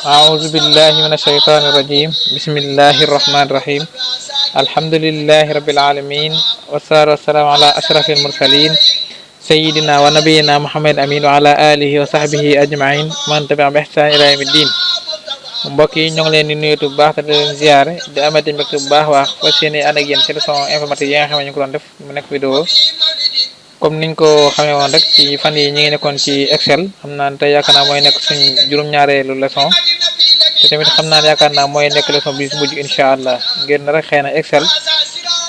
أعوذ بالله من الشيطان الرجيم بسم الله الرحمن الرحيم الحمد لله رب العالمين والصلاة والسلام على أشرف المرسلين سيدنا ونبينا محمد أمين وعلى آله وصحبه أجمعين من تبعهم بإحسان إلى يوم الدين. mbokk yi ñoo ngi leen di nuyu bu baax te di leen ziare di amati mbégte bu baax waa fas yéene ànd ak yéen ci leçon informatique yi nga xam ne ñu ko doon def mu nekk vidéo comme niñ ko xamee woon rek ci fan yi ñi ngi nekkoon ci Excel xam naa ne tey yaakaar naa mooy nekk suñ juróom-ñaareelu leçon te tamit xam naa ne yaakaar naa mooy nekk leçon bi su mujj incha allah ngir na rek xëy na Excel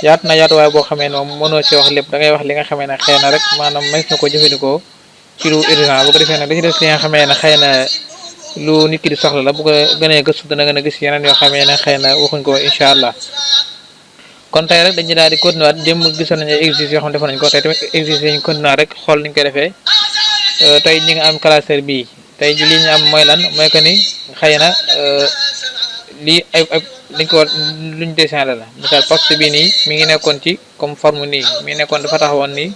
yaatu na yaatuwaay boo xamee ne moom mënoo ci wax lépp da ngay wax li nga xamee ne xëy na rek maanaam mës na ko jëfandikoo ci lu urgent bu ko defee nag li ci des li nga xamee ne xëy na lu nit ki di soxla la bu ko gënee gëstu dana gën a gis yeneen yoo xamee ne xëy na waxuñ ko incha allah kon tey rek dañuy daal di continuer démb gisoon nañu ay exercices yoo xam ne defoon nañ ko tey tamit exercices yi ñu continuer rek xool niñ koy defee tey ñi nga am classeur bii tey ji li ñu am mooy lan mooy que ni xëy na lii ay liñ ko war luñ dessin la misaal poste bi nii mi ngi nekkoon ci comme forme nii mi ngi nekkoon dafa taxawoon nii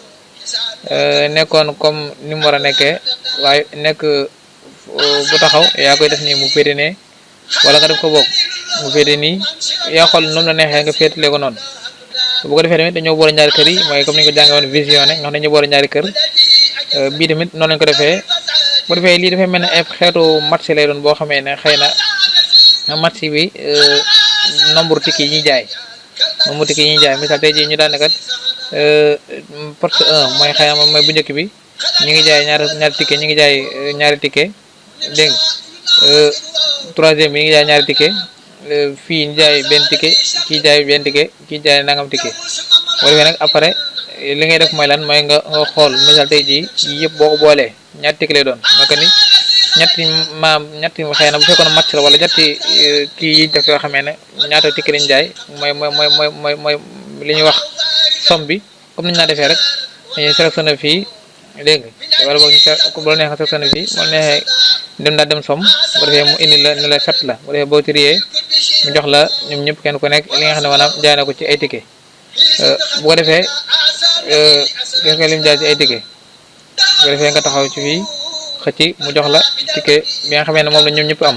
nekkoon comme ni mu war a nekkee waaye nekk bu taxaw yaa koy def nii mu féete ne wala nga def ko bokk mu féete nii yaa xool noonu la neexee nga féetale ko noonu bu ko defee tamit dañoo boole ñaari kër yi mooy comme ni ñu ko jàngee woon visionné nga xam ne dañoo boole ñaari kër bii tamit noonu lañ ko defee bu defee lii dafay mel ne ay xeetu match lay doon boo xamee ne xëy na match bi nombre ticket yi ñuy jaay nombre ticket yi ñuy jaay misaal tey jii ñu daan ne kat porte 1 mooy xëy na mooy bu njëkk bi ñu ngi jaay ñaari ticket ñu ngi jaay ñaari ticket dégg nga troisième bi ñu ngi jaay ñaari ticket fii ñu jaay benn ticket kii jaay benn ticket kii jaay nangam ticket boo defee nag après li ngay def mooy lan mooy nga xool misaal tey jii yëpp boo ko boolee ñaari ticket lay doon mooy que ni ñetti xëy na bu fekkoon match la wala ñetti kii yi def yoo xamee ne ñaata ticket lañ jaay mooy li ñuy wax somme bi comme ni ñu naa defee rek dañuy sélectionné fii dégg nga wala boog bu la neexee sélectionné fii bu la neexee dem daal dem somme bu defee mu indi la ne la set la bu defee boo trier mu jox la ñoom ñëpp kenn ku nekk li nga xam ne maanaam jaay na ko ci ay ticket bu ko defee gis nga lim jaay ci ay ticket bu ko defee nga taxaw ci fii xëcc mu jox la ticket bi nga xamee ne moom la ñoom ñëpp am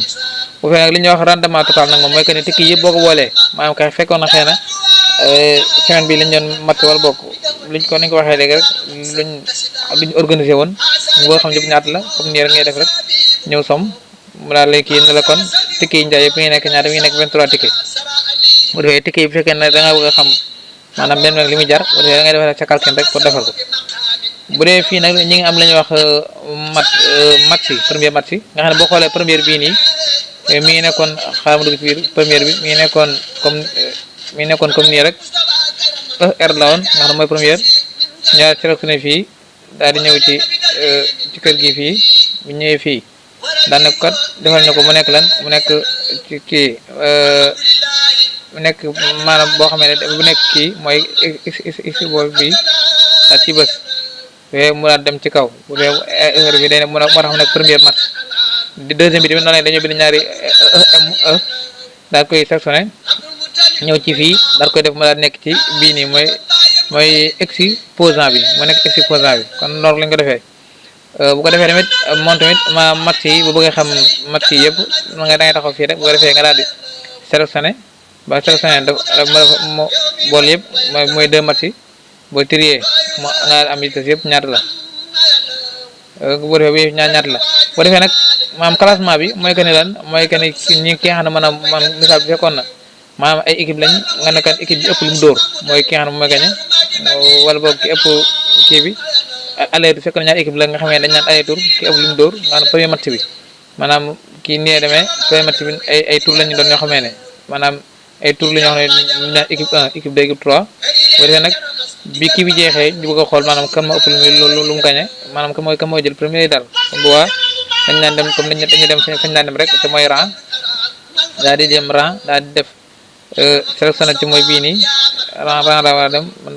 bu fekkee nag li ñuy wax rendement total nag moom mooy que ne ticket yëpp boo ko boolee maanaam kay fekkoon na xëy na semaine bi lañ doon matt wala bokk luñ ko ni ko waxee léegi rek luñ organisé woon boo xam ñëpp ñaata la comme nii rek ngay def rek ñëw som mu daal lay kii ne la kon ticket yi njaay yëpp mi ngi nekk ñaata mi ngi nekk 23 ticket bu defee ticket yi bu fekkee ne da nga bëgg a xam maanaam benn nag li muy jar bu defee da ngay defal sa calcul rek pour defar ko bu dee fii nag ñi ngi am la ñuy wax match yi première match yi nga xam ne boo xoolee première bii nii mi ngi nekkoon xaaral ma dugg ci biir première bi mi ngi nekkoon comme nii rek R la woon nga xam ne mooy première ñaar sélectionné fii daal di ñëw ci kër gi fii bu ñëwee fii daan nekk kat defal na ko mu nekk lan mu nekk ci kii mu nekk maanaam boo xamee ne bu nekk kii mooy x boobu bii daal ci bës mu daal dem ci kaw bu dee heure bi day moo tax mu nekk première match di deuxième bi tamit noonu la dañoo bind ñaari daal koy sélectionné ñëw ci fii daal koy def mu daal nekk ci bii nii mooy exposant bi mu nekk exposant bi kon noonu lañ ko defee bu ko defee tamit moom tamit match yi bu bëggee xam match yi yëpp da ngay taxaw fii rek bu ko defee nga daal di sélectionné ba sélectionné mo bool yëpp mooy deux match yi boo trier mo nga am yitte yëpp ñaata la bu defee bi ñaata la bu defee nag maanaam classement bi mooy que ni lan mooy que ni ñi ki nga xam ne maanaam misaal bi fekkoon na maanaam ay équipe lañ nga nekkat équipe bi ëpp lu mu dóor mooy ki nga xam ne mooy gagné wala boog ki ëpp kii bi aller fekk na ñaari équipe la nga xamee dañ naan aller tour ki ëpp lu mu dóor maanaam premier match bi maanaam kii nii demee premier match bi ay tour la ñu doon ñoo xamee ne maanaam ay tour la ñoo xam ne ñu naan équipe 1 équipe 2 équipe 3 bu defee nag bi kii bi jeexee ñu bëgg a xool maanaam kan moo ëpp lu mu gagné maanaam kan mooy jël premier dal bu boobaa dañ naan dem comme dañuy dem fañ naan dem rek te mooy rang daal di dem rang daal di def sélectionné ci mooy bii nii rang la war a dem man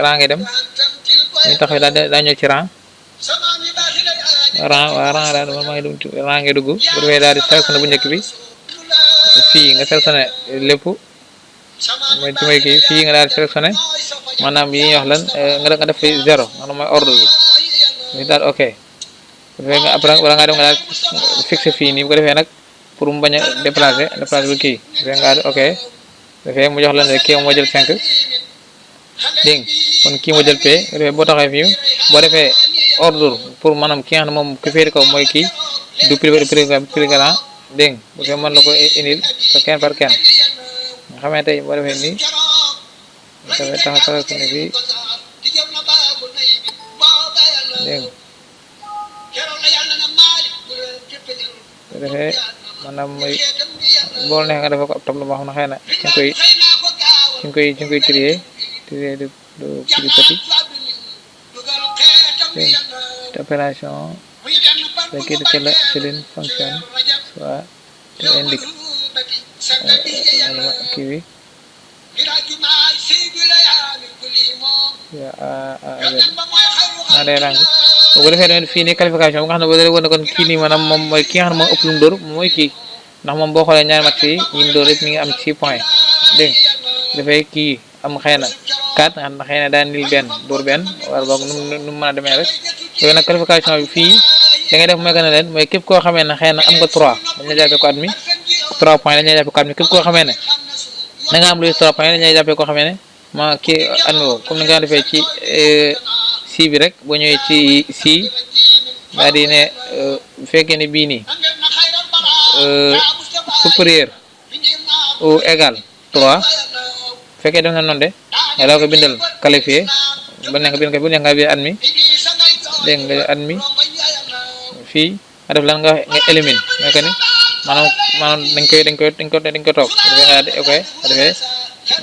rang ngay dem ñu taxaw daa ñëw ci rang waaw rang daal man maa ngi dugg rang ngay dugg bu defee daal di sélectionné bu njëkk bi fii nga sélectionné lépp mooy ci mooy kii fii nga daal di sélectionné maanaam yi ñuy wax lan nga def fi zéro maanaam mooy ordre bi daal ok bu defee nga après wala ngaa dem nga daal fixé fii nii bu ko defee nag pour mu bañ a déplacer bu kii dafay nga ok dafay mu jox la ne kii moo jël 5 dégg kon kii moo jël P dafay boo taxee fii boo defee ordre pour maanaam ki nga xam ne moom ki féeri kaw mooy kii du plus grand dégg bu fekkee mën la ko indil ko kenn par kenn nga xamee tey boo defee nii dafay taxaw ko ne fii dégg bu defee maanaam mooy bool neex nga defee ko ab tableau boo xam ne xëy na ci nga koy trier de plus petit cette opération requiert que la cellule fonctionne soit te indique kii bi day ràng boo ko defee tamit fii nii qualification bi nga xam ne boo dee woon ne kon kii nii maanaam moom mooy ki nga xam ne moo ëpp lu mu dóor mooy kii ndax moom boo xoolee ñaari match yi mu dóor yëpp mi ngi am 6 points dégg dafay kii am xëy na 4 nga xam ne xëy na daan nil benn dóor benn wala boog nu mu mën a demee rek yooyu nag qualification bi fii da ngay def mooy que ne leen mooy képp koo xamee ne xëy na am nga 3 dañ la jàppee ko admis 3 points dañ lay jàppee ko admis képp koo xamee ne da nga am lu 3 points dañ lay jàppee koo xamee ne ma kii admis boobu comme ni nga defee ci si bi rek boo ñëwee ci si daal di ne bu fekkee ne bii nii supérieur ou égal 3 bu fekkee def na noonu de nga daa ko bindal qualifié ba nekk bind ko bu nekk nga bi admis dégg nga admis fii nga def lan nga élimine mooy que ni maanaam dañ koy toog dafay nga ok nga defee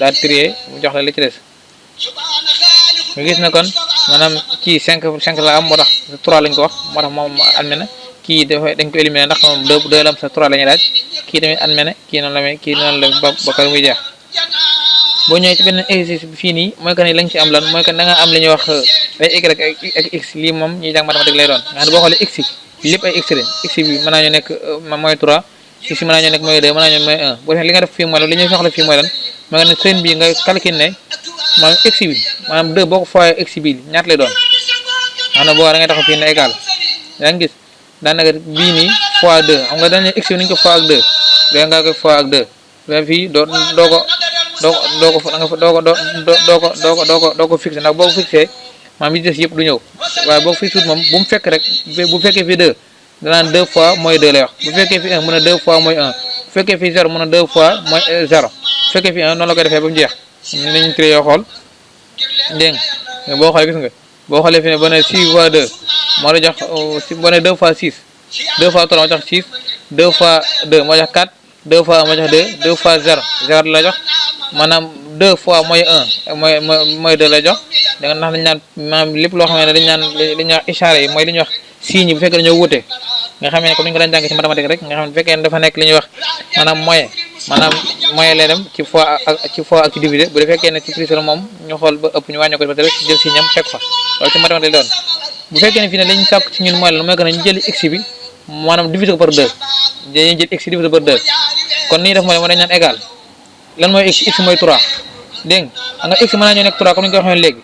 daal trier mu jox la li ci des nga gis na kon maanaam kii 5 la am moo tax 3 lañ ko wax moo tax moom admis na kii dañ ko éliminer ndax moom 2 la am sa 3 la ñuy laaj kii tamit admis na kii noonu la may kii noonu la ba kër muy jeex boo ñëwee ci benn exercice bi fii nii mooy que ni lañ ci am lan mooy que da nga am li ñuy wax ay y ak x lii moom ñuy jàng mathématique lay doon nga xam ne boo xoolee x yi lépp ay x lañ x bi mën naa ñu nekk mooy 3 x mën naa ñu nekk mooy 2 mën naa ñu mooy 1 boo defee li nga def fii mooy lan li ñuy soxla fii mooy lan mooy que ne seen bii nga calcule ne maanaam x bi maanaam 2 boo ko fooyee x bi ñaata lay doon xam ne boo da ngay taxaw fii ne égal yaa ngi gis daanaka bii nii fois 2 xam nga dañ ne x bi nañ ko fois ak 2 da nga koy fois ak 2 mais fii doo ko fixé ndax boo ko fixé maanaam yi des yëpp du ñëw waaye boo ko fixé moom bu mu fekk rek bu fekkee fii 2 danaan 2 fois mooy 2 lay wax bu fekkee fii 1 mën a 2 fois mooy 1 bu fekkee fii 0 mën a 2 fois mooy 0 bu fekkee fii 1 noonu la koy defee ba mu jeex ni lañu tré yoo xool dégg nga boo xoolee gis nga boo xoolee fi ne boo ne 6 fois 2 moo la jox boo ne 2 fois 6 2 fois 3 moo jox 6 2 fois 2 moo jox 4 2 fois 1 moo jox 2 2 fois 0 0 la jox maanaam 2 fois mooy 1 mooy 2 la jox da nga ndax dañ naan maanaam lépp loo xam ne dañ naan li ñuy wax ishaara yi mooy li ñuy wax signes yi bu fekkee dañoo wute nga xam ne comme ni ñu ko daan jàng ci mathématique rek nga xam ne bu fekkee dafa nekk li ñuy wax maanaam moyen lay dem ci fois ak ci diviser bu fekkee ne ci plus la moom ñu xool ba ëpp ñu wàññi ko ba rek jël signe am fekk fa loolu ci mathématique lay doon bu fekkee ne fii ne lañu sàkk ci ñun mooy lan mooy que ne ñu jël x bi maanaam diviser ko par 2 dañuy jël x diviser par 2 kon nii def mooy dañ naan égal lan mooy x mooy 3 dégg nga x mën naa ñoo nekk 3 comme ni ñu ko waxee léegi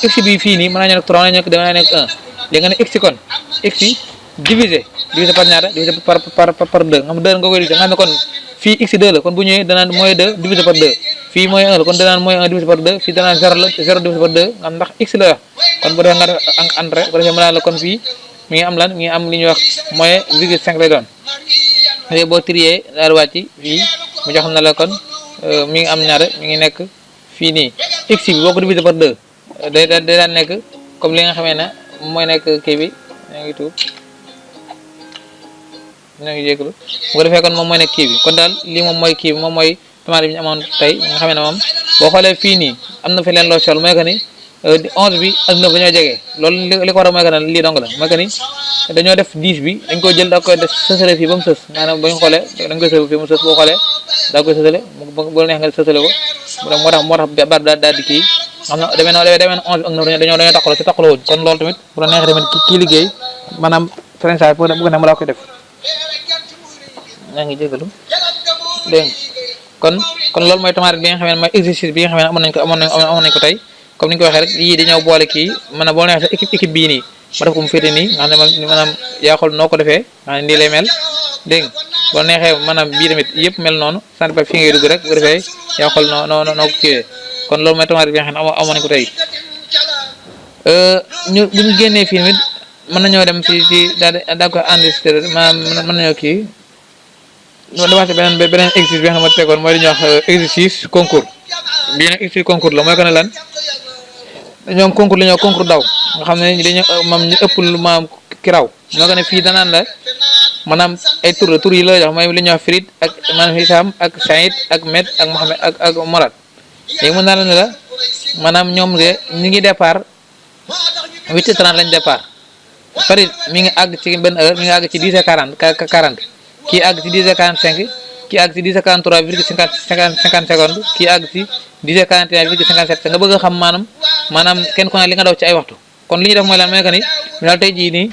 x bi fii nii mën naa ñoo nekk 3 mën naa ñoo nekk 2 mën naa nekk 1 léegi nga ne x kon x divisé par ñaata divisé par 2 nga xam 2 nga koy divisé nga xam ne kon fii x 2 la kon bu ñëwee danaan mooy 2 divisé par 2 fii mooy 1 la kon danaan mooy 1 divisé par 2 fii danaan 0 la 0 divisé par 2 nga xam ndax x la wax kon bu defee nga def entrée bu defee mën naa la kon fii mi ngi am lan mi ngi am li ñuy wax mooy 0,5 lay doon léegi boo trier daal di wàcc fii mu jox na la kon mi ngi am ñaata mi ngi nekk fii nii x bi boo ko divisé par 2 day daan nekk comme li nga xamee ne mooy nekk kii bi ñoo ngi tuub ñoo ngi jégalu bu ko defee kon moom mooy nekk kii bi kon daal lii moom mooy kii bi moom mooy tamaate bi ñu amoon tey nga xamee ne moom boo xoolee fii nii am na fi leen loo sol mooy que ni 11 bi ak 9 dañoo jege loolu li ko war a mooy que ne lii dong la mooy que ni dañoo def 10 bi dañ koy jël da koy def sësale fii ba mu sës maanaam ba ñu xoolee dañ koy sësale fii mu sës boo xoolee daa koy sësale bu la neex nga sësale ko moo tax baat bi daal di kii xam na demee na 11 ak 9 dañoo taxaloo ci taxaloo wuñ kon loolu tamit bu la neexee tamit kii liggéey maanaam français bu ko ne ma laa koy def ñaa ngi jégalu dégg kon loolu mooy tamaate bi nga xam ne mooy exercice bi nga xam ne amoon nañ ko tey comme ni ñu ko waxee rek yii dañoo boole kii maanaam boo neexee sa équipe bii nii ma def ko mu féete nii nga xam ne maanaam yaa xool noo ko defee nga xam ne nii lay mel dégg boo neexee maanaam bii tamit yëpp mel noonu sant ba fi ngay dugg rek bu defee yow xool noo ko kiiwee kon loolu mooy tomate bi nga xam ne amoon nañ ko tey ñu bu ñu génnee fii tamit mën nañoo dem ci daal ko enregistré mën nañoo kii da wax beneen exercice bi nga xam ne ma tegoon mooy li ñuy wax exercice concours bii nag exercice concours la mooy ko ne lan dañoo concours la ñoo concours daw nga xam ne dañoo moom ñu ëpp lu maam ki raw moo ko ne fii danaan la maanaam ay tur yi la jox mooy li ñuy wax Firit ak maanaam Hisaam ak Saïd ak Med ak Mohamed ak Morad léegi mën naa la ne la maanaam ñoom de ñu ngi départ 8h30 lañ départ Farid mi ngi àgg ci benn heure mi ngi àgg ci 10h40 kii àgg ci 10h45 kii àgg ci 10h43 virgule 50 secondes kii àgg ci 10h41 virgule 57 nga bëgg a xam maanaam kenn ku ne li nga daw ci ay waxtu kon li ñu def mooy lan mooy que ni ñu daal tey jii nii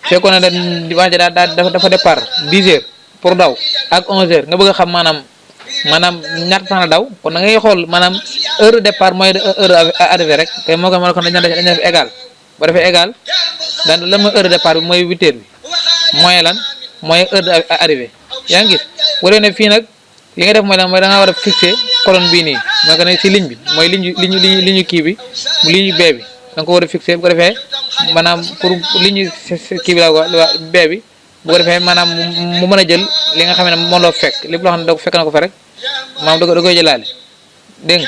fekkoon ne wax ja dafa départ 10h pour daw ak 11h nga bëgg a xam maanaam ñaata temps la daw kon da ngay xool maanaam heure de départ mooy heure arrivée rek kay moo ko kon dañu def égal boo defee égal daan lan mooy heure de départ bi mooy 8h bi mooy lan mooy heure de arrivée yaa ngi gis waree ne fii nag li nga def mooy lan mooy da ngaa war a fixé colonne bii nii mooy que ne si ligne bi mooy ligne kii bi ligne B bi da nga ko war a fixé bu ko defee maanaam pour ligne kii bi la B bi bu ko defee maanaam mu mën a jël li nga xam ne moom la fekk lépp loo xam ne da fekk na ko fa rek maanaam da koy jëlaale dégg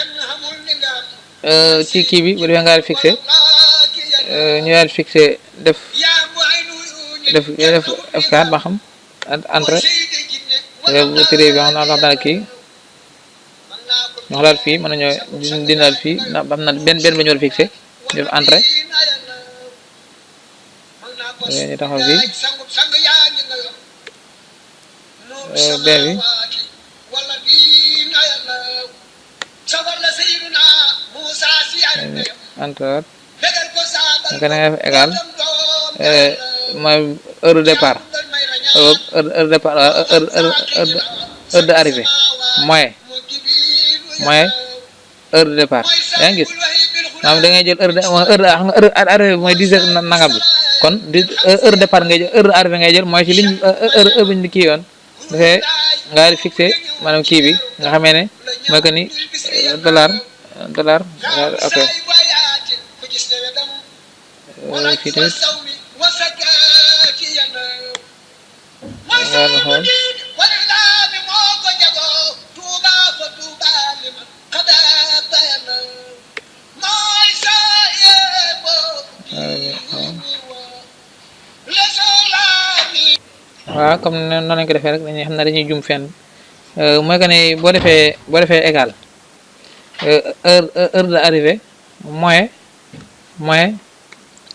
nga ci kii bi bu defee nga daal fixé ñu daal fixé def F4 ba xam entrée bu tiré bi xam naa daal kii ñu xoolaat fii mën nañoo dindaal fii ba xam naa benn ba ñu war a fixé def entrée ñu taxaw fii B bi entrée nga ne égal mooy heure de départ heure de arrivée mooy heure de départ yaa ngi gis maanaam da ngay jël heure arrivée bi mooy 10h nangam bi kon heure de départ ngay jël heure de arrivée ngay jël mooy ci ligne heure bi ñu kii yoon dafay nga di fixé maanaam kii bi nga xamee ne mooy que ni dollar ok fii tamit nga xool waaw comme noonu lañ ko defee rek dañuy xam ne dañuy jum fenn mooy que ne boo defee égal heure de arrivée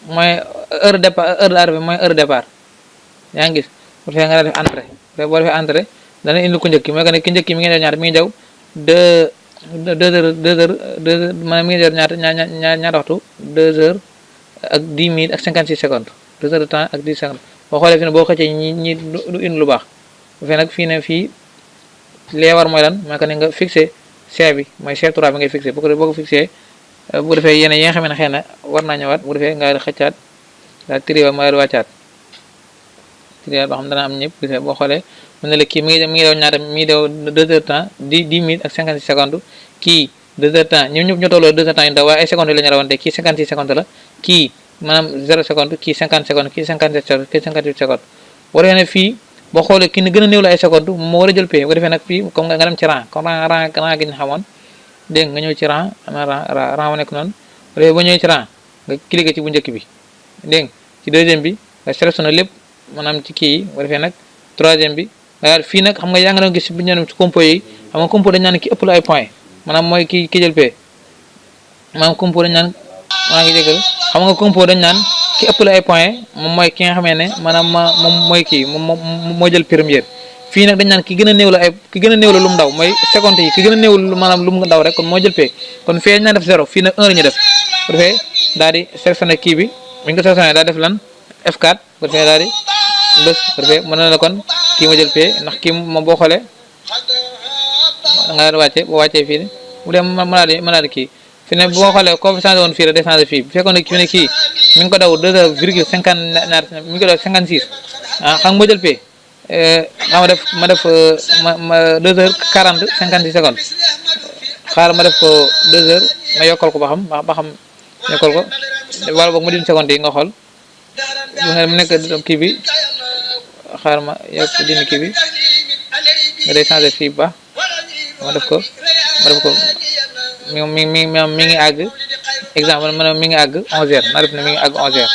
mooy heure de départ heure d'arrivée mooy heure de départ yaa ngi gis bu fekkee nga def entrée boo defee entrée dana indi ku njëkk mooy que ne ki njëkk mi ngi def ñaata mi ngi jaw 2h maanaam mi ngi def ñaata waxtu 2h ak 10 minutes ak 56 secondes 2h de temps ak 10 secondes boo xoolee fi ne boo xëccee ñi du indi lu baax bu fekkee nag fii ne fii lee war mooy lan mooy que ne nga fixé C bi mooy C3 bi ngay fixé boo ko fixé bu defee yenn yi nga xam ne xëy na war naa ñëwaat bu defee nga xëccaat daal tiriwaat mooy wàccaat tiriwaat boo xam dana am ñëpp gis boo xoolee mën na la kii mi ngi daw ñaata mi ngi daw 2h temps 10 minutes ak 56 secondes kii 2h temps ñoom ñëpp ñoo tolloo 2h temps yu ndaw waaye ay secondes la ñu rawante kii 56 secondes la kii maanaam 0 seconde kii 50 secondes kii 57 secondes kii 58 secondes waree ne fii boo xoolee kii ni gën a néew la ay secondes moo war a jël pay bu defee nag fii comme nga dem ci rang comme rang gi ñu xamoon dégg nga ñëw ci rang rang nekk noonu bu defee boo ñëwee ci rang nga cliquer ci bu njëkk bi dégg nga ci deuxième bi nga sélectionné lépp maanaam ci kii yi bu defee nag troisième bi nga fii nag xam nga yaa nga doon gis bu ñu ci compo yi xam nga compo dañ naan ki ëpp la ay point maanaam mooy ki jël pay maanaam compo dañ naan maa ngi jégal xam nga compo dañ naan ki ëpp la ay point moom mooy ki nga xamee ne maanaam moom mooy kii moom moo jël première fii nag dañ naan ki gën a néew la lu mu daw mooy seconde yi ki gën a néew maanaam lu mu daw rek kon moo jël pay kon fii dañ naan def 0 fii nag 1 la ñu def bu defee daal di sélectionné kii bi bu ñu ko sélectionné daal def lan F4 bu defee daal di bés bu defee mën na la kon kii ma jël pay ndax kii moom boo xoolee nga daal di wàcce boo wàccee fii bu dee mën naa di kii fi ne boo xoolee ko changé woon fii rek day changé fii bu fekkoon ne fi ne kii mi ngi ko daw 2h virgule 50 mi ngi ko daw 56 ah xam nga moo jël pay ma def 2h40 56 secondes xaar ma def ko 2h ma yokkal ko ba xam yokkal ko wala boog ma dindi secondes yi nga xool mu nekk kii bi xaar ma yokk dindi kii bi nga day changé fii ba ma def ko mi ngi àgg exemple mi ngi àgg 11h naa def ne mi ngi àgg 11h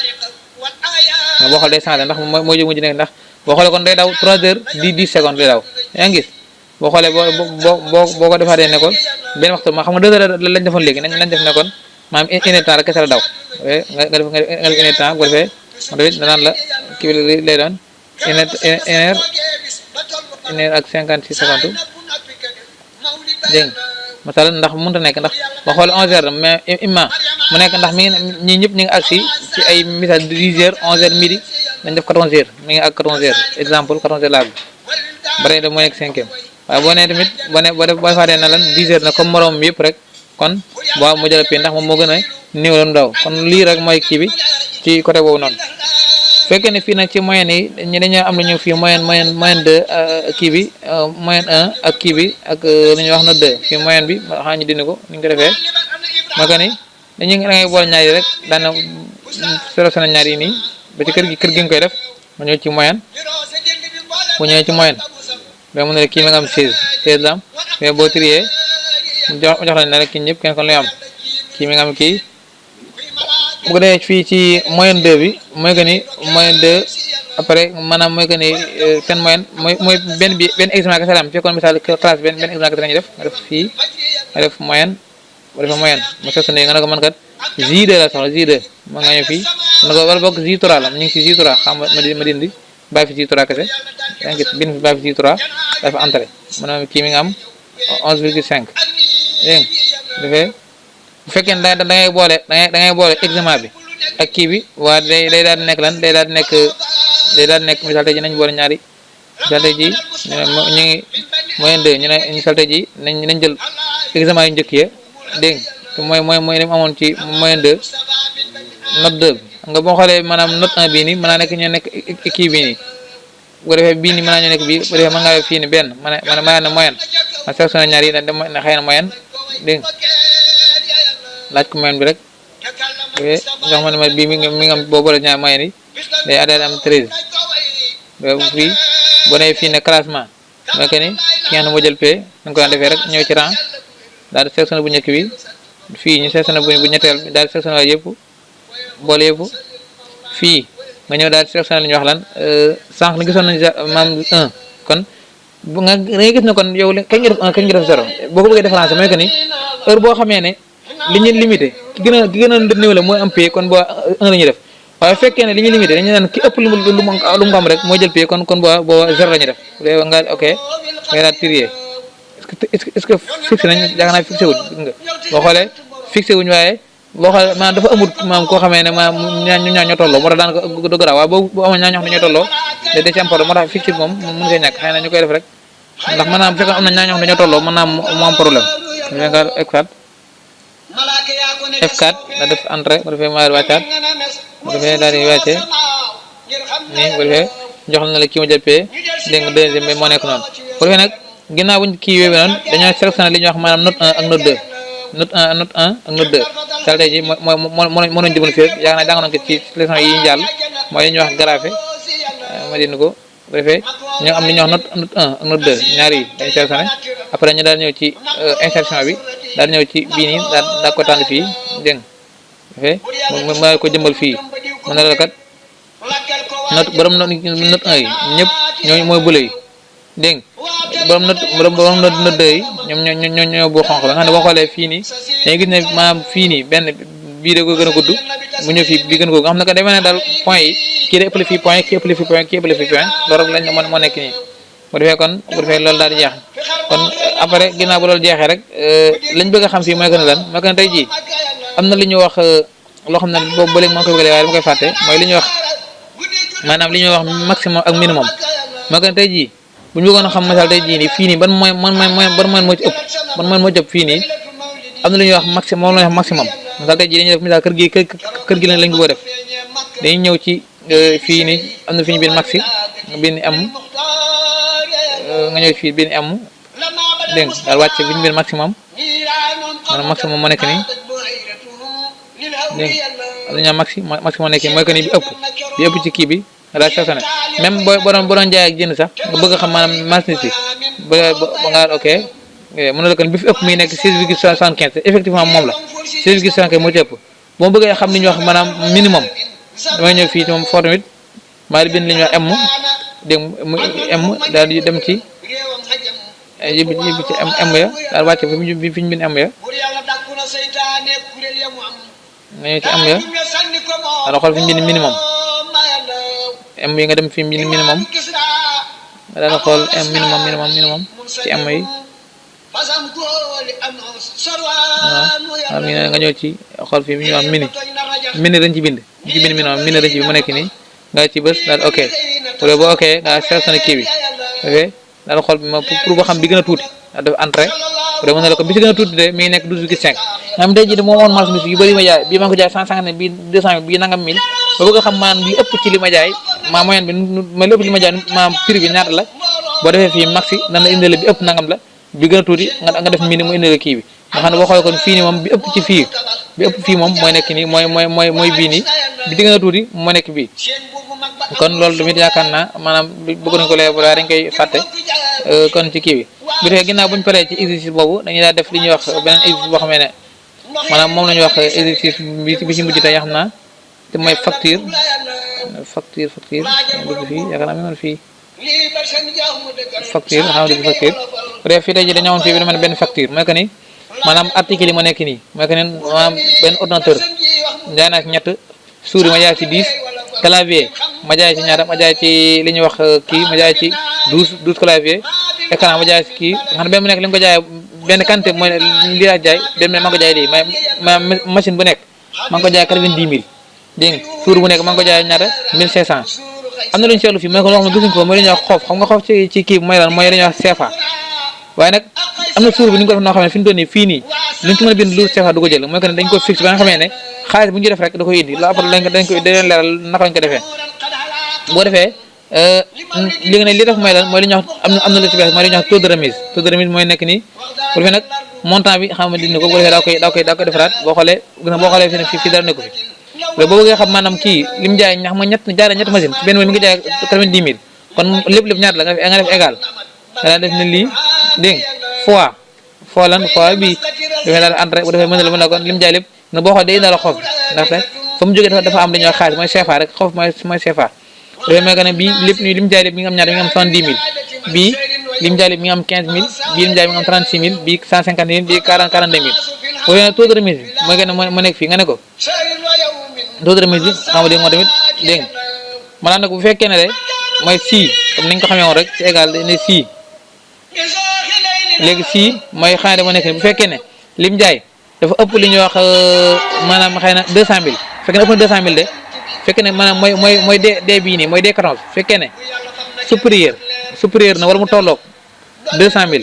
nga boo xool day changé ndax mooy mujj nekk ndax boo xoolee kon day daw 3h 10 secondes day daw yaa ngi gis boo xoolee boo ko defaatee ne kon benn waxtu ma xam nga 2h lañ defoon léegi nañ def ne kon maanaam une heure temps rek kese la daw nga def une heure temps bu defee moo tamit danaan la kii bi lay doon une heure ak 56 secondes dégg nga masala ndax mënut a nekk ndax ba xool 11h mais imma mu nekk ndax mi ngi ñii ñëpp ñu ngi agsi ci ay misal 10h 11h midi dañ def 14h mi ngi ak 14h exemple 14h laa ba tey da moo nekk 5e waaye boo nee tamit boo faatee na lan 10h na comme moroom yëpp rek kon boo mu jël pii ndax moom moo gën a néew la mu daw kon lii rek mooy kii bi ci côté boobu noonu fekkee ne fii nag ci moyenne yi ñu dañoo am lu ñu fii moyenne 2 kii bi moyenne 1 ak kii bi ak li ñuy wax na 2 fii moyenne bi xanaa ñu dindi ko ni ñu ko defee moo que ni da ngay boole ñaar yi rek daana sélectionné ñaar yi nii ba ci kër gi nga koy def ma ñëw ci moyenne bu ñëwee ci moyenne ba mu ne kii ma nga am 16 la am mais boo trier mu jox lañ ne rek kii ñëpp kenn kon lay am kii mi nga am kii bu ko defee fii ci moyenne 2 bi mooy que ni moyenne 2 après maanaam mooy que ni seen moyenne mooy benn examen kese la am fekkoon misaal classe benn examen kese la ñuy def nga def fii nga def moyenne bu defee moyenne mu seetlu ne nga ne ko mën kat J2 la soxla J2 mën nga ñëw fii nga ne ko wala boog J3 la ñu ngi ci J3 xam ma dindi bàyyi fi J3 kese yaa ngi gis bind fi bàyyi fi J3 dafa entré maanaam kii mi nga am 11,5 dégg nga defee bu fekkee ne da ngay boole examen bi ak kii bi waa day daal di nekk lan day daal di nekk misaal tey ji nañ boole ñaari misaal tey ji ñu ngi moyenne 2 ñu ne misaal tey ji nañ jël examen yu njëkk ya dégg nga mooy li mu amoon ci moyenne 2 note 2 bi nga boo xoolee maanaam note 1 bii nii mën naa nekk ñoo nekk kii bii nii bu ko defee bii nii mën naa ñoo nekk bii bu ko defee mën ngaa fii nii benn ma ne moyenne ma sélectionné ñaar yi na xëy na moyenne dégg nga laaj ko moyenne bi rek jox ma ne ma bii mi ngi am boo boole ñaar moyenne yi day addaal am 13 fii boo nee fii ne classement mooy que ni ki nga xam ne moo jël pay dañ ko daan defee rek ñëw ci rang daal di sélectionné bu njëkk bi fii ñu sélectionné bu ñetteel bi daal di sélectionné waay yëpp boole yëpp fii nga ñëw daal di sélectionné li ñuy wax lan sànq ni gisoon nañ maam 1 kon bu nga ngay gis ne kon yow kañ nga def 1 kañ nga def 0 boo ko bëggee différencier mooy que ni heure boo xamee ne li ñu limité ki gën a néew la mooy am pay kon boo 1 la ñuy def waaye fekkee ne li ñu limité dañu naan ki ëpp lu mu am rek mooy jël pay kon boo 0 la ñuy def nga ok ngay daal trier est-ce que fixé nañ yaakaar naa fixé wuñ nga boo xoolee fixé wuñ waaye boo xoolee maanaam dafa amul maanaam koo xamee ne maanaam ñaar ñoo tolloo moo tax daanaka du garaaw waaye boo amoon ñaar ñoo xam ne ñoo tolloo da ci am problème moo tax fixé moom mën koy ñàkk xëy na ñu koy def rek ndax maanaam bu fekkee am na ñaar ñoo xam ne ñoo tolloo mën naa mu am problème nga F4 da def entrée bu defee ma wàccaat bu defee daal di wàccee nii bu defee jox na la kii ma jëppee dégg nga deuxième bi moo nekk noonu bu defee nag ginnaaw buñ kii yooyu noonu dañoo sélectionné li ñuy wax maanaam note 1 ak note 2 note 1 ak note 2 daal tey ji moo nañ jëmal fii yaakaar naa jàngoon ko ci leçon yi ñu jàll mooy li ñuy wax graphe ma dindi ko bu defee ñoo am li ñuy wax note 1 ak note 2 ñaar yi dañu sélectionné après ñu daal ñëw ci insertion bi daal ñëw ci bii nii daal ko tànn fii dégg nga defee mu ko jëmbal fii mu ne la kat note borom note 1 yi ñëpp ñooñu mooy bële yi dégg nga borom note 2 yi ñoom ñoo boo xonq la nga xam ne boo xoolee fii nii dañuy gis ne maanaam fii nii benn bii da ko gën a gudd mu ñëw fii bii gën a gudd nga xam ne que demee ne daal point yi kii da ëppale fii point kii ëppale fii point kii ëppale fii point loolu rek lañ moo nekk nii bu defee kon bu defee loolu daal di jeex kon après ginnaaw bu loolu jeexee rek lañ bëgg a xam fii mooy que ne lan mooy que ne tey jii am na li ñuy wax loo xam ne boobu ba léegi maa ngi koy bëgg waaye dama koy fàtte mooy li ñuy wax maanaam li ñuy wax maximum ak minimum mooy que ne tey jii bu ñu bëggoon a xam misaal tey jii nii fii nii ban mooy moo ci ëpp ban mooy moo ci ëpp fii nii am na lu ñuy wax maximum moom la ñuy wax maximum misaal tey jii dañuy def misaal kër gi lañ bëgg a def dañuy ñëw ci fii nii am na fi ñu bind maxi bind am nga ñëw fii bind am dégg nga daal wàcc fi ñu bind maximum maanaam maximum moo nekk nii dégg nga am na ñaa maxi moo nekk nii mooy que ni bi ëpp ci kii bi nga daal sélectionné même boo doon jaay ak jënd sax nga bëgg a xam maanaam marchandise bi ba nga ok mën na la kon bi fi ëpp muy nekk 6,75 effectivement moom la 6,75 moo ci ëpp boo bëggee xam li ñuy wax maanaam minimum damay ñëw fii ci moom photo it maa di bind li ñuy wax M dégg mu M daal di dem ci yëpp ci M ya daal wàcce fi ñu bind M ya nañu ci M ya daal xool fi ñu bind minimum M yi nga dem fi mu bind minimum nga daal xool M minimum ci M yi waaw nga ñëw ci xool fii mi ñu am mini dañ ci bind minimum mini dañ ci bind mu nekk nii nga ci bës daal ok pour boo ok nga sélectionné kii bi ok daal xool pour boo xam bi gën a tuuti daal def entrée pour mën na la ko bi ci gën a tuuti de mi ngi nekk 12,5 nga xam tey jii de moom woon marchandise yu bëri ma jaay bii ma ko jaay 150 bii 200 bii nangam 1000 ba bëgg a xam maanaam li ëpp ci li ma jaay maa moyenne bi ma li ëpp ci li ma jaay maanaam prix bi ñaata la boo defee fii maxi nan la indile bi ëpp nangam la bi gën a tuuti nga def mini mu indile kii bi nga xam ne boo xoolee kon fii nii moom bi ëpp ci fii moom mooy nekk nii mooy bii nii bi di gën a tuuti moo nekk bii kon loolu tamit yaakaar naa maanaam bëgg nañ ko leer bu dañ koy fàtte kon ci kii bi bu defee ginnaaw buñ paree ci exercice boobu dañuy daal def li ñuy wax beneen exercice boo xamee ne maanaam moom la ñuy wax exercice bi ci mujj tey xam naa te mooy facture dugg fii yaakaar naa mi man fii facture xam dugg facture bu dee fii tey ji dañoo woon fii bi dama ne benn facture mooy que ni maanaam article yi ma nekk nii mooy que ne maanaam benn ordinateur jaay naa ci ñett souris ma jaay ci 10 clavier ma jaay ci ñaata ma jaay ci li ñuy wax kii ma jaay ci 12 clavier écran ma jaay ci kii nga xam ne benn bu nekk li nga ko jaay benn quantité mooy lii laa jaay benn maa ngi ko jaay lii ma machine bu nekk maa ngi ko jaay 90 000 dégg nga souris bu nekk maa ngi ko jaay ñaata 1500 am na lu ñu seetlu fii mooy ko loo xam ne gisuñ ko mooy li ñuy wax xoof xam nga xoof ci kii bi mooy lan mooy li ñuy wax CFA waaye nag am na suur bi ni ñu ko def noo xam ne fi ñu doon nii fii nii luñ ci mën a bind lu CFA du ko jël mooy que ne dañ ko fixe ba nga xamee ne xaalis bu ñu def rek da koy indi la après dañ koy leen leeral naka lañ ko defee boo defee li nga ne li def mooy lan mooy li ñuy wax am na lu ci bees mooy li ñuy wax taux de remise mooy nekk nii bu defee nag montant bi xam nga dindi ko bu defee daa koy defaraat boo xoolee fii dara nekku fi boo bëggee xam maanaam kii li mu jaay ñax ma ñett machine ci benn mi ngi jaay 90 000 kon lépp ñaata la nga def égal nga daan def ne lii dégg nga fois bii dafay daal entré bu defee mën na la mën na kon li mu jaay lépp nga boo xoolee day indaale xof ndaxte fa mu jógee dafa am li ñuy wax xaalis mooy CFA rek xof mooy CFA dafay mel ne bii lépp nii li mu jaay lépp mi ngi am ñaata mi ngi am 70 000 bii li mu jaay lépp mi ngi am 15 000 bii li mu jaay mi ngi am 36 000 bii 150 000 bii 42 000 boo yéene taux de remise bi mooy gën a moo nekk fii nga ne ko taux de remise bi xam nga dégg nga tamit dégg nga maanaam nag bu fekkee ne de mooy si comme ni nga ko xamee woon rek ci égal ne si léegi si mooy xanaa dama nekk bu fekkee ne lim jaay dafa ëpp li ñuy wax maanaam xëy na 200 000 fekkee ne ëpp na 200 000 de fekkee ne maanaam mooy D bii nii mooy D14 fekkee ne supérieur na wala mu tolloog 200 000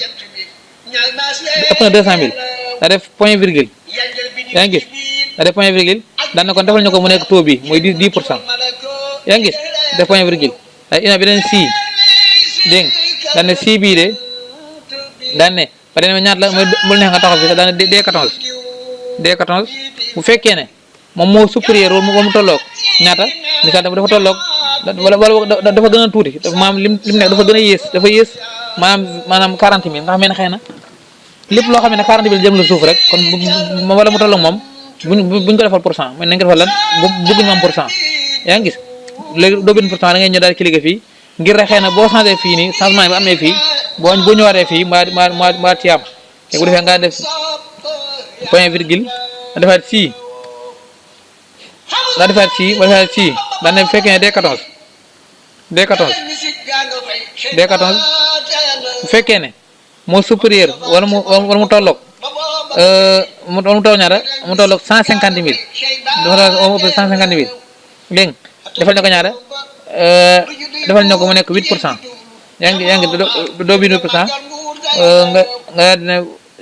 ëpp na 200 000 daa def point virgule yaa ngi gis daa def point virgule daan na kon defal ñu ko mu nekk taux bi mooy 10% yaa ngi gis def point virgule ina beneen si dégg nga daan ne si bii de daan ne ba dana ñaata la mooy bul neex nga taxaw fi sax daan ne D14 bu fekkee ne moom moo supérieur wala mu tolloog ñaata misaal dafa tolloog wala dafa gën a tuuti maanaam lim nekk dafa gën a yées dafa yées maanaam 40 000 nga xam ne xëy na lépp loo xam ne 40 000 jëm la suuf rek kon wala mu tolloog moom buñ ko defal % mooy nañ ko defal lan bëgguñu am % yaa ngi gis léegi doo bind % da ngay ñëw daal cliquer fii ngir rek xëy na boo changé fii nii changement bi amee fii boo ñëwaatee fii ma ci am te bu defee nga def point virgule nga defaat fii nga defaat fii ba defaat fii daan ne bu fekkee ne D14 bu fekkee ne moo supérieur wala mu tolloog mu toll ñaata mu tolloog 150 000 dafa ëpp 150 000 dégg nga defal ñu ko ñaata defal ñu ko mu nekk 8% yaa ngi doo bind 8% nga dina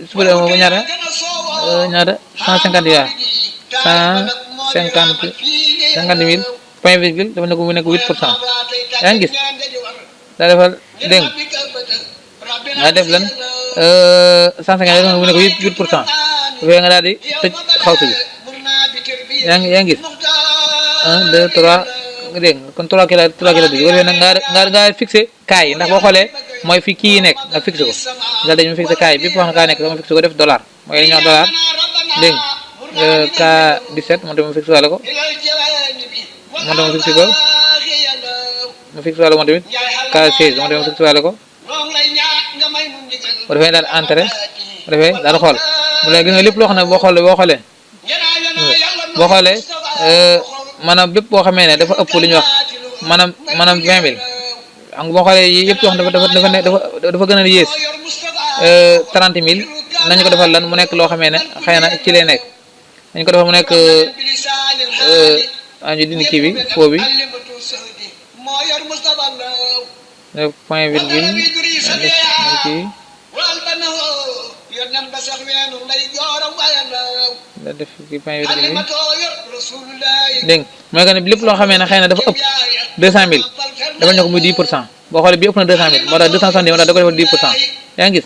supérieur moom ñaata 150 yaa 150 000 point virgule dafa nekk mu nekk 8% yaa ngi gis daa defal dégg nga def lan 150 dafa nekk mu nekk 8% bu fekkee nga daal di tëj xawtu bi yaa ngi gis 1 2 3 dégg nga kon 3 kilo dugg bu defee nag nga fixé kaay yi ndax boo xoolee mooy fi kii yi nekk nga fixé ko nga dañu fixé kaay bi bépp wax na kaa nekk dama fixé ko def dollar mooy li ñuy wax dollar dégg nga K17 moom tamit ma fixé wàlle ko moom tamit ma fixé ko ma fixé wàlle moom tamit K16 moom tamit ma fixé wàlle ko bu defee daal entrée bu defee daal xool bu léegi gis nga lépp loo xam ne boo xoolee maanaam bépp boo xamee ne dafa ëpp li ñuy wax maanaam 20 000 xam nga boo xoolee yëpp yoo xam ne dafa gën a yées 30 000 nañu ko defal lan mu nekk loo xamee ne xëy na ci lay nekk nañu ko defal mu nekk ñu dindi kii bi foo bi point virgule kii da def kii point virgule bi dégg mooy que ne lépp loo xamee ne xëy na dafa ëpp 200 000 defal ñu ko muy 10% boo xoolee bi ëpp na 200 000 moo tax 270 moo tax da ko defal 10% yaa ngi gis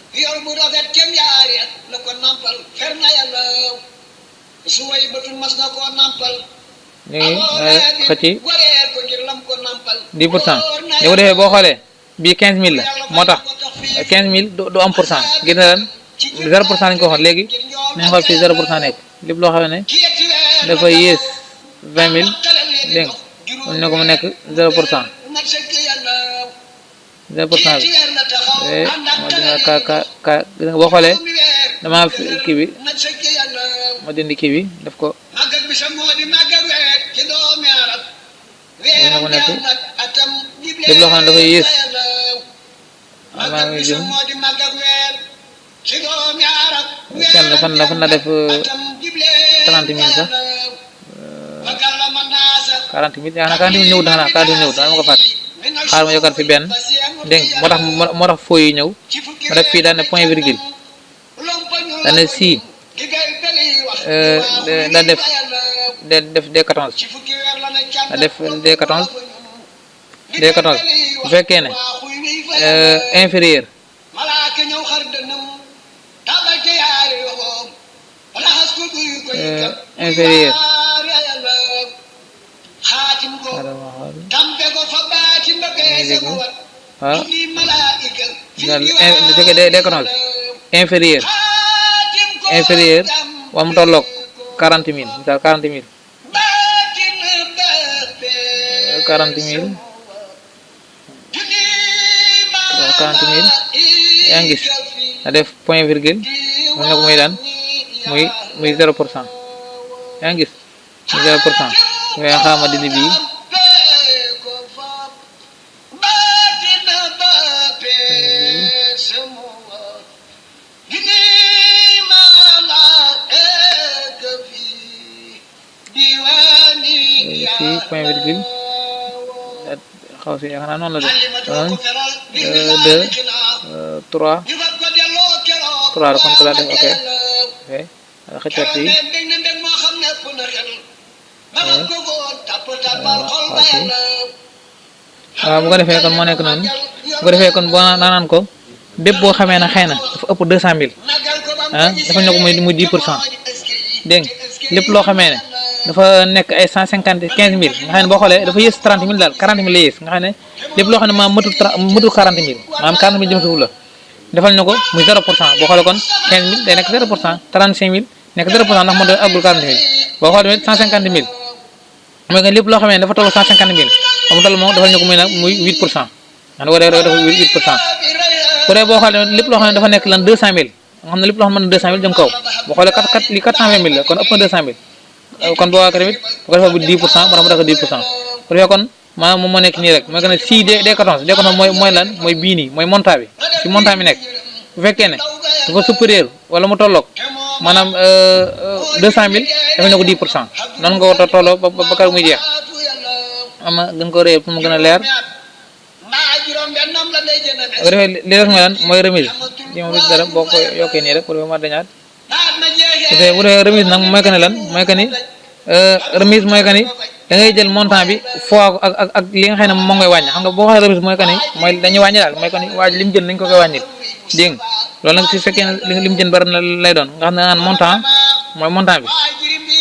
léegi xëcc 10% li ko defee boo xoolee bii 15000 la moo tax 15000 du am pour cent gis na lan 0% lañ ko waxoon léegi nañ xool fii 0% nekk lépp loo xam ne dafa yées 20000 dégg nga ne ko mu nekk 0%. 0% bi moo dina ka gis nga boo xoolee dama kii bi ma dindi kii bi def ko dina ko nekk lépp loo xam ne dafa yées maa ngi jëm fan na def 30 000 sax 40 000 yaa na 40 000 ñëwut xanaa 40 000 ñëwut dama ko fàtte xaar ma yokkaat fi benn dégg nga moo tax foo yi ñëw ma def fii daan ne point virgule daan ne si da def D14 da def D14 bu fekkee ne inférieur inférieur waaw bu fekkee D14 inférieur waa mu tolloog 40 000 misaal 40 000 yaa ngi gis na def point virgule mu ne ko muy daan muy 0%. yaa ngi gis muy 0% mais xaama dindi bii fii point virgule xaw si yaakaar naa noonu la def 1 2 3 la comme ça la def ok xëccat fii waaw bu ko defee kon moo nekk noonu bu ko defee kon boo naanaan ko bépp boo xamee ne xëy na dafa ëpp 200 000 dafa ñoo ko muy 10% dégg nga lépp loo xamee ne dafa nekk ay 150 15 000 nga xam ne boo xoolee dafa yées 30 000 daal 40 000 la yées nga xam ne lépp loo xam ne maanaam mëtul 40 000 maanaam 40 000 jëm suuf la defal ñu ko muy 0% boo xoolee kon 15 000 day nekk 0% 35 000 nekk 0% ndax moo doon àggul 40 000 boo xoolee tamit 150 000 mooy que lépp loo xam ne dafa toll 150 000 ba mu toll moom defal ñu ko muy nag muy 8%. xam nga boo dee dafa 8% bu dee boo xoolee lépp loo xam ne dafa nekk lan 200 000 nga xam ne lépp loo xam ne 200 000 jëm kaw boo xoolee li 420 000 la kon ëpp na 200 000 kon boo waa tamit bu ko defee bu 10% moo tax mu def 10% bu defee kon maanaam moom moo nekk nii rek mooy que ne si D14 mooy lan mooy bii nii mooy montant bi fi montant bi nekk bu fekkee ne dafa supérieur wala mu tolloog maanaam 200 000 dafa ne ko 10% noonu nga war a tolloo ba kar muy jeex ama gën ko réer pour mu gën a leer bu defee li des mooy lan mooy remise li moom lu dara boo ko yokkee nii rek pour ma dañaat bu defee remise nag mooy que ne lan mooy que ni remise mooy que ni da ngay jël montant bi fois ak li nga xam ne moom ngay wàññi xam nga boo waxee remise mooy que ni mooy dañuy wàññi daal mooy que ni waa ji li mu jënd nañ ko koy wàññil dégg nga loolu nag su fekkee ne li mu jënd bari na lay doon nga xam ne naan montant mooy montant bi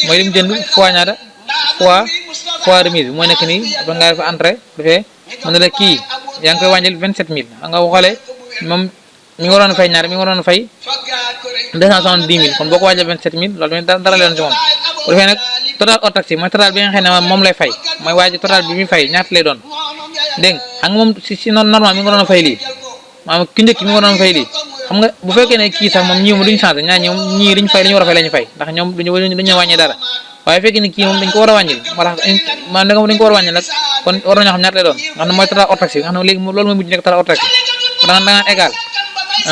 mooy li mu jënd fois ñaata fois remise bi mooy nekk nii ba nga def entrée defee mën na la kii yaa ngi koy wàññil 27000 xam nga boo xoolee moom mi ngi waroon fay ñaar mi ngi waroon fay 270000 kon boo ko wàññee 27000 loolu tamit dara leen ci moom bu defee nag total hors taxe mooy total bi nga xam ne moom lay fay mooy waa ji total bi muy fay ñaata lay doon dégg nga xam nga moom si normal mi ngi waroon fay lii maanaam ki njëkk mi ngi waroon fay lii xam nga bu fekkee ne kii sax moom ñii moom duñu changé ñaar ñoom ñii liñ fay li ñu war a fay la ñu fay ndax ñoom duñu wàññi dara waaye fekkee ne kii moom dañ ko war a wàññil moo tax maanaam dañ ko war a wàññil nag kon war nañoo xam ñaata lay doon nga xam ne mooy total hors taxe bi nga xam ne léegi loolu mooy mujj nekk total hors taxe bi da nga égal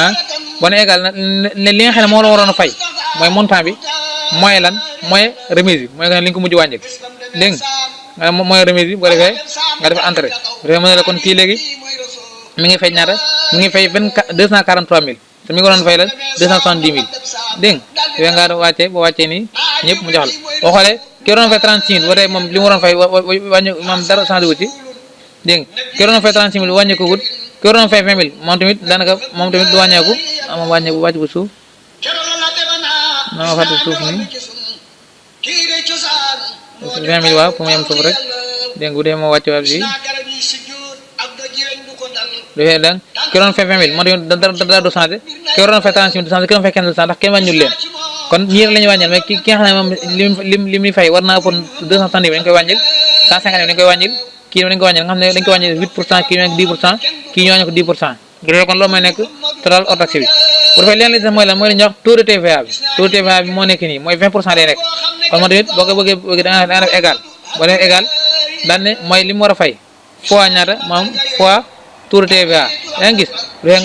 ah boo ne égal nag li nga xam ne moo la waroon a fay mooy montant bi mooy lan mooy remise bi mooy li nga ko mujj wàññil dégg nga mooy remise bi boo defee nga def entrée bu defee mën na la kon kii léegi mi ngi fay ñaata mi ngi fay 243000 te mi ngi waroon fay la 270000 dégg nga nga wàccee boo wàccee nii ñëpp mu jox la boo xoolee ki waroon fay 36000 ba tey moom li mu waroon fay wàññi moom dara changé wu ci dégg nga ki waroon fay 36000 wàññi ko wut ki waroon fay 20000 moom tamit daanaka moom tamit du wàññeeku moom wàññeeku wàcc bu suuf non ma fàtte suuf nii 20000 waaw pour mu yem suuf rek dégg nga bu dee moo wàcc waat fii dafay dang ki waroon fay 20000 moom tamit dara du changé ki waroon fay 36000 du changé ki waroon fay 15 du changé ndax kenn wàññul leen kon ñii rek la ñuy wàññil mais ki nga xam ne moom li muy fay war naa ëppoon 270 dañ koy wàññil 150 dañ koy wàññil kii dañ ko wàññil nga xam ne dañ ko wàññil 8% kii nekk 10% kii ñu wàññi ko 10% gis kon loolu mooy nekk total hors taxe bi bu defee leen li sax mooy lan mooy li ñuy wax taux de TVA bi taux de TVA bi moo nekk nii mooy 20% lay nekk kon moo tamit boo ko bëggee da nga def égal boo def égal daan ne mooy li mu war a fay fois ñaata moom fois taux de TVA yaa ngi gis bu defee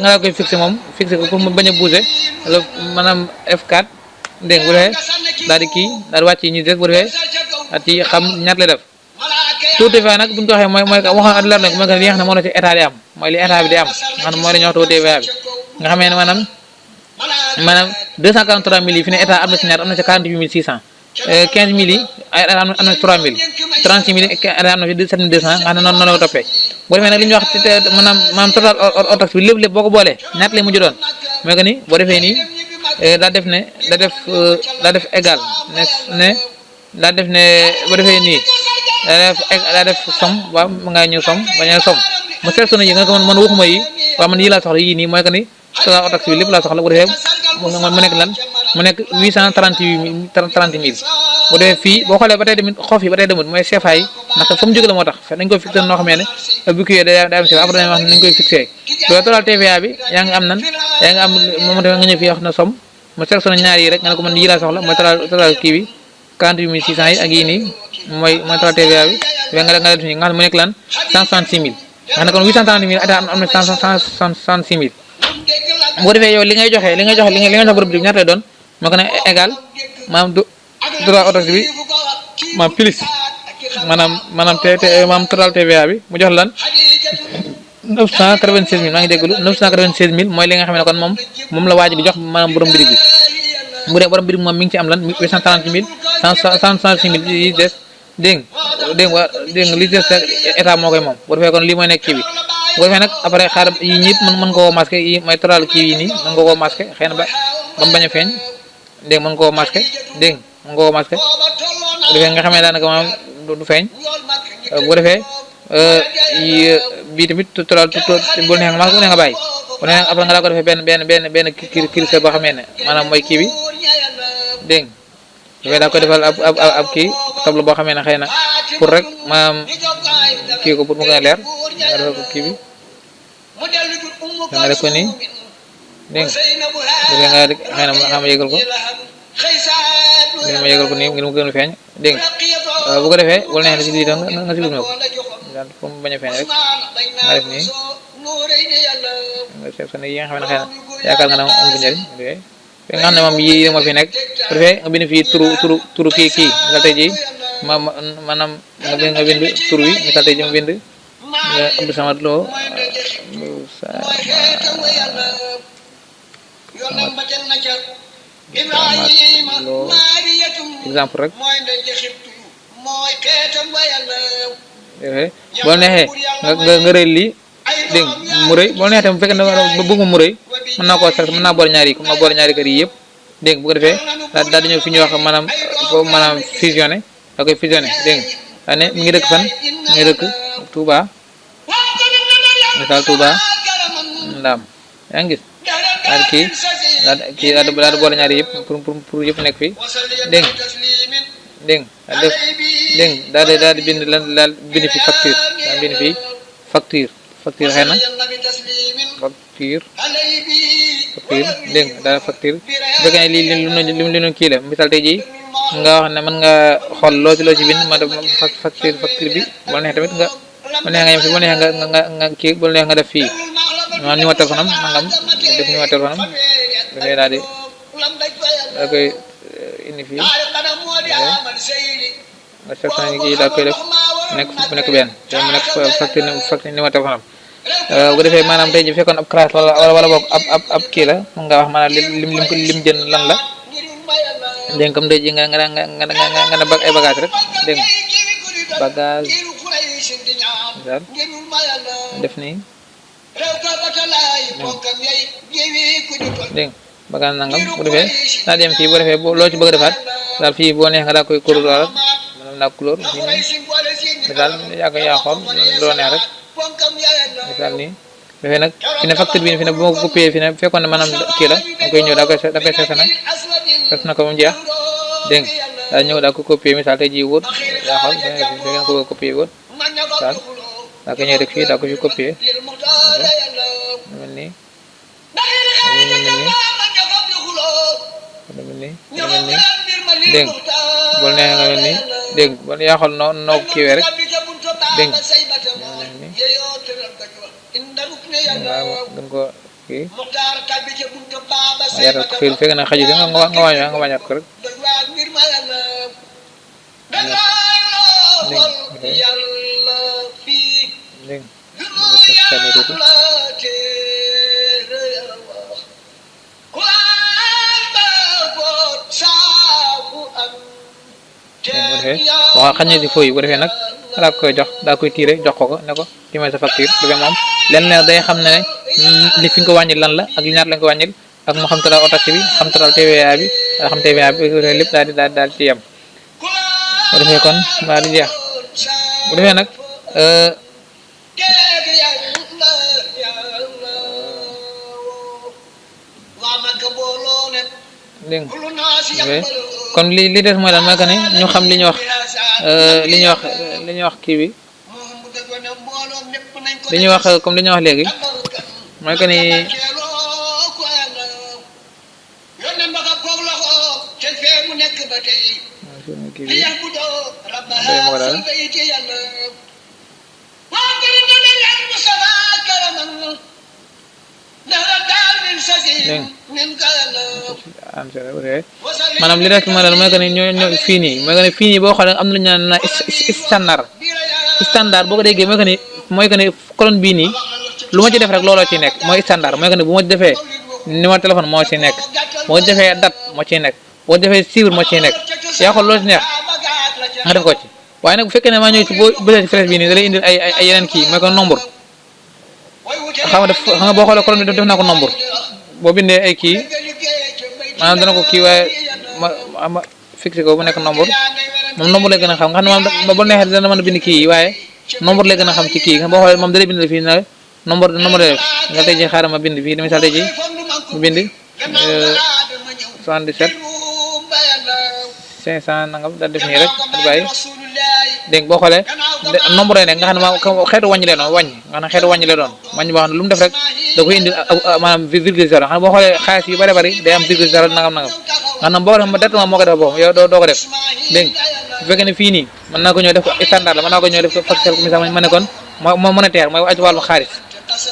nga koy fixé moom fixé ko pour mu bañ a bouger wala maanaam F4 dégg nga bu defee daal di kii daal di wàcc ñu des bu defee at ci xam ñaata lay def taux de TVA nag bu ñu ko waxee mooy waxoon leer na ko mooy que li nga xam ne moo la ci état di am mooy li état bi di am nga xam ne mooy la ñuy wax taux de TVA bi nga xamee ne maanaam 243000 yi fi ne état am na ci ñaar am na ci 48600 15000 yi am na 3000 36000 yi état am na ci 17200 nga xam ne noonu la ko toppee boo defee nag li ñuy wax maanaam total hors taxe bi lépp boo ko boolee ñaata lay mujj doon mooy que ni boo defee nii daa def égal daa def ne boo defee nii daa def somme waaw ma ngaa ñëw somme bañ a somme mu sélectionné yi nga ko man waxuma yi waaw man yii laa soxla yii nii mooy que ni total hors taxe bi lépp laa soxla bu defee mu nekk lan mu nekk 830000 bu defee fii boo xoolee ba tey tamit xof yi ba tey demut mooy CFA yi ndax fa mu jóge la moo tax dañ koy fixé noo xamee ne bu kii day am CFA après dañuy wax ne nañ koy fixé loolu total TVA bi yaa ngi am moom tamit nga ñëw fii wax na somme mu sélectionné ñaar yi rek nga ne ko man yii laa soxla mooy total kii bi 48600 yi ak yii nii mooy total TVA bi nga def nii nga xam ne mu nekk lan 166000 nga xam ne kon 830000 état am na 166000 boo defee yow li nga jox bërëb bi ñaata lay doon moo ko ne égal maanaam total hors taxe bi maanaam plus maanaam total TVA bi mu jox lan 986000 maa ngi déglu 986000 mooy li nga xam ne kon moom la waaj di jox maanaam borom birig bi bu dee borom birig moom mi ngi ci am lan 830000 166000 yi des dégg nga li des état moo koy moom bu defee kon lii mooy nekk kii bi bu defee nag après xaar yi ñëpp mën koo masqué yi mooy total kii yi nii mën nga koo masqué xëy na ba mu bañ a feeñ dégg mën nga koo masqué dégg mën nga koo masqué bu defee nga xamee daanaka moom du feeñ bu defee bii tamit total bu neex nga masqué bu neex nga bàyyi bu neex après nga daa ko defee benn critère boo xamee ne maanaam mooy kii bi dégg dafay daa ko defal ab kii tableau boo xamee ne xëy na pour rek maanaam kii ko pour mu gën a leer nga defal ko kii bi nga def ko nii dégg nga nga xëy na xam yëgal ko ngir mu gën a feeñ dégg nga bu ko defee wala neex na si lii tam nga si ko daal pour mu bañ a feeñ rek nga def nii nga seet yi nga xam ne xëy na yaakaar nga ne moom am bu njëriñ nga xam ne moom yii moo fi nekk bu defee nga bind fii turu kii nga tey ji maanaam nga bind tur wi nga tey ji mu bind Abdou Samad Lo exemple rek boo neexee nga rëy lii dégg mu rëy boo neexee tam bu fekkee ne bëgg mu rëy mën naa koo mën naa boole ñaari yi comme ma boole ñaari kër yi yëpp dégg bu ko defee daal di ñëw fi ñuy wax maanaam fusionné da koy fusionné dégg nga ne mi ngi dëkk fan mi ngi dëkk Touba misaal Touba Ndaam yaa ngi gis daal di boole ñaari yëpp pour yëpp nekk fi dégg dégg nga daal di bind daal bind fi facture daal bind fi facture xëy na facture dégg nga daal facture bu fekkee ne lii li ñu kii la misaal tey jii nga wax ne mën nga xool loo ci bind ma def facture bi boo neexee tamit nga boo neexee nga yem fi boo neexee nga kii boo neexee nga def fii maanaam numéro téléphone am nangam def numéro téléphone am dafay daal di da koy indi fii nga fekk na kii daa koy def mu nekk benn te mu nekk facture numéro téléphone am bu ko defee maanaam tey ji fekkoon ab classe wala boog ab kii la mun nga wax maanaam lim jënd lan la dégg nga comme tey ji nga ay bagage rek dégg nga bagage daal def nii dégg nga bagage nangam bu defee daa dem fii bu defee loo ci bëgg a defaat daal fii boo neex nga daa koy couleur maanaam daa couleur fii nii daal yaa xool loo neex rek daal nii defee nag fi ne facture bi fi ne bu ma ko copier fi ne fekkoon ne maanaam kii la da koy ñëw da koy seetana fekk na ko mu jeex dégg nga daal ñëw daa ko copier misaal tey ji wóor yaa xool da ngeen ko copier wóor daal daa koy ñëw rek fii daa ko fi copier mel nii dégg nga boo neexee nga mel nii dégg nga bon yaa xool noo ko kiiwee rek dégg nga gën ko kii ma yaatal ko fii fekk na xaju si nga wàññaat ko rek dégg waaw xañ na di fooy bu defee nag daa koy jox daa koy tiire jox ko ne ko ci mooy sa facture defee moom lenn ne day xam ne li fi nga ko wàññil lan la ak li ñaar lañ ko wàññil ak mu xam total taxe bi xam total TVA bi xam TVA bi lépp daal ci yem bu defee kon daal di jeex bu defee nag dégg nga kon li des mooy lan mooy que ne ñu xam li ñuy wax kii bi li ñuy wax comme li ñuy wax léegi mooy que ni kii bi maanaam li rek mooy lan mooy que ni ñoo fii nii mooy que ni fii nii boo xoolee am na lu ñu naan standard boo ko déggee mooy que ni colonne bii nii lu ma ci def rek looloo ciy nekk mooy standard mooy que ni bu ma defee numéro téléphone moo ciy nekk boo defee date moo ciy nekk boo defee chiffre moo ciy nekk yaa xool loolu ci neex nga def ko ci waaye nag bu fekkee ne maa ñëw ci boo bësee ci flèche bii nii da lay indil ay yeneen kii mooy que nombre xam nga boo xoolee colonne bi def naa ko nombre boo bindee ay kii maanaam dana ko kii waaye ma fixé ko bu nekk nombre moom nombre lay gën a xam nga xam ne moom ba neexee dana mën a bind kii waaye nombre lay gën a xam ci kii boo xoolee moom da lay bindal fii na nombre lay def nga tey ji xaaral ma bind fii di misaal tey ji mu bind 77 500 nangam daal def nii rek at bàyyi dégg boo xoolee nombre lay nekk nga xam ne xeetu wàññi lay doon wàññi nga xam ne xeetu wàññi lay doon wàññi boo xam ne lu mu def rek da koy indi maanaam virgule zéro xam ne boo xoolee xaalis yu bëri bëri day am virgule zéro nangam nga xam ne boo ko def directement moo ko def boobu yow doo ko def dégg bu fekkee ne fii nii mën naa ko ñëw def ko standard la mën naa ko ñëw def ko facture ko misaal ma ne kon moo monétaire mooy aju wàllu xaalis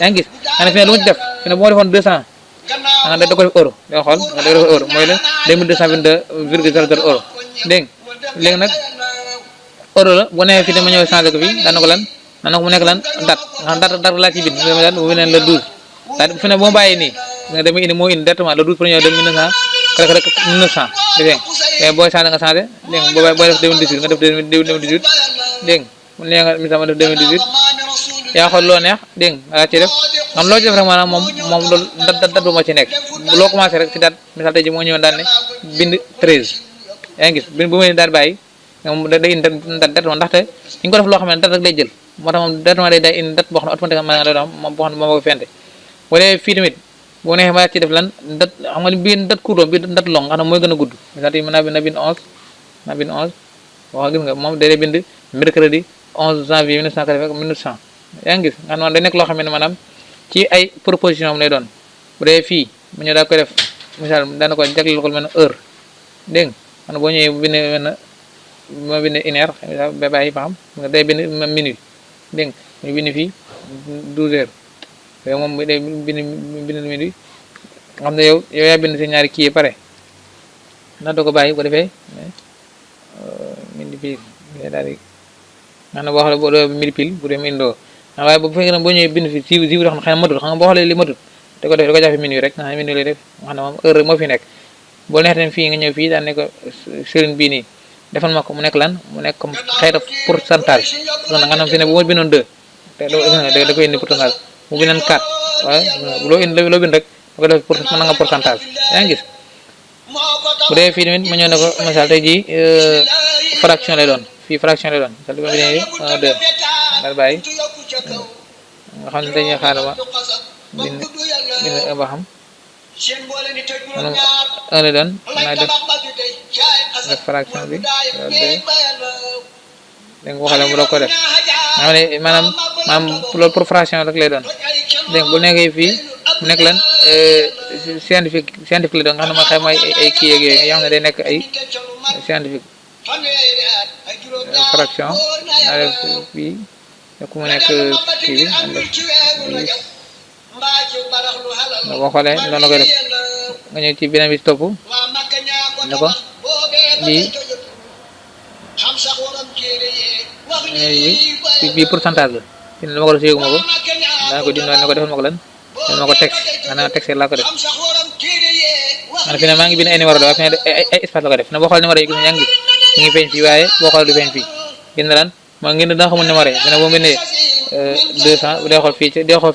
yaa ngi gis nga ne fi ne lu ma ci def fi ne bu ma defoon 200 nga da ko def euro da xool nga da ko def euro mooy la 2222 virgule 00 euro dégg léegi nag euro la bu nee fii dama ñëw changé ko fii daan na ko lan daan na ko mu nekk lan date nga xam date laa ci bind bu neen la 12 daal fi ne bu ma bàyyi nii nga damay indi moo indi directement le 12 premier 1980 rek 1900 dégg nga mais booy changé nga changé dégg nga booy def 2018 nga def 2018 dégg nga mu nee nga misaal ma def 2018 yaa xool loo neex dégg nga ci def man loo ci def rek maanaam moom loolu dat bu ma ci nekk loo commencé rek ci date misaal tey ji moo ñëwoon daal ne bind 13 yaa ngi gis bu may daal bàyyi moom day indi dat moom ndaxte ñu ko def loo xam ne dat rek lay jël moo tax moom directement day indi dat boo xam ne automatiquement lay doon moom boo xam ne moo ko fente bu dee fii tamit boo neexee ma ci def lan dat xam nga bii dat court bi dat long nga xam ne mooy gën a gudd misaal tey mën naa bind 11 naa bind 11 wax gis nga moom day bind mercredi 11 janvier 1900 yaa ngi gis nga xam ne day nekk loo xam ne maanaam ci ay proposition am lay doon bu dee fii mu ñëw daa koy def misaal daana ko jagleel ko mel ne heure dégg nga xam ne boo ñëwee bu bindee mel na ma bind une heure ba bàyyi ba xam nga day bind minute dégg nga ñu bind fii 12 heures yooyu moom day bind minute nga xam ne yow yaa bind si ñaari kii yi pare ndax doo ko bàyyi bu defee midi pile daal di nga xam ne boo xoolee boo doo midi pile bu dee mu indoo waaye bu fekkee ne boo ñëwee bind fi si jiw xam ne matul xam nga boo xoolee li matul da ko def da ko jàppe minute rek nga xam ne minute lay def nga xam ne moom heure rek moo fi nekk boo neexee tamit fii nga ñëw fii daan ne ko sëriñ bii nii defal ma ko mu nekk lan mu nekk comme xeetu pourcentage nga xam ne fi ne bu ma bindoon 2 te da koy indi pourcentage mu bindoon 4 waaye loo bind rek da ko def mën na nga pourcentage yaa ngi gis bu dee fii tamit ma ñëw ne ko misaal tey jii fraction lay doon fii fraction lay doon misaal bi ma bindee 1 2 daal bàyyi nga xam ne dañuy xaar ba bind ba xam maanaam 1 lay doon naa def fraction bi dégg nga waxale mu doog ko def nga xam ne maanaam loolu pour fraction rek lay doon dégg nga bu nekkee fii mu nekk lan scientifique lay doon nga xam ne ma xam ay kii yeeg yooyu nga xam ne day nekk ay scientifique fraction naa def fii ku mu nekk kii bi nga def boo xoolee noonu la koy def nga ñëw ci beneen bi topp ne ko bii bii pourcentage la fi ne dama ko def si yëguma ko dana ko dindi ne ko defal ma ko lan defal ma ko texte xanaa texte laa ko def man fi ne maa ngi bind ay numéro da waaye fi ne ay espace la ko def ne boo xool numéro yi gis yaa ngi gis ñu ngi feeñ fii waaye boo xool du feeñ fii gis na lan moo ngeen da xamul numéro yi fi ne boo bindee 200 dee xool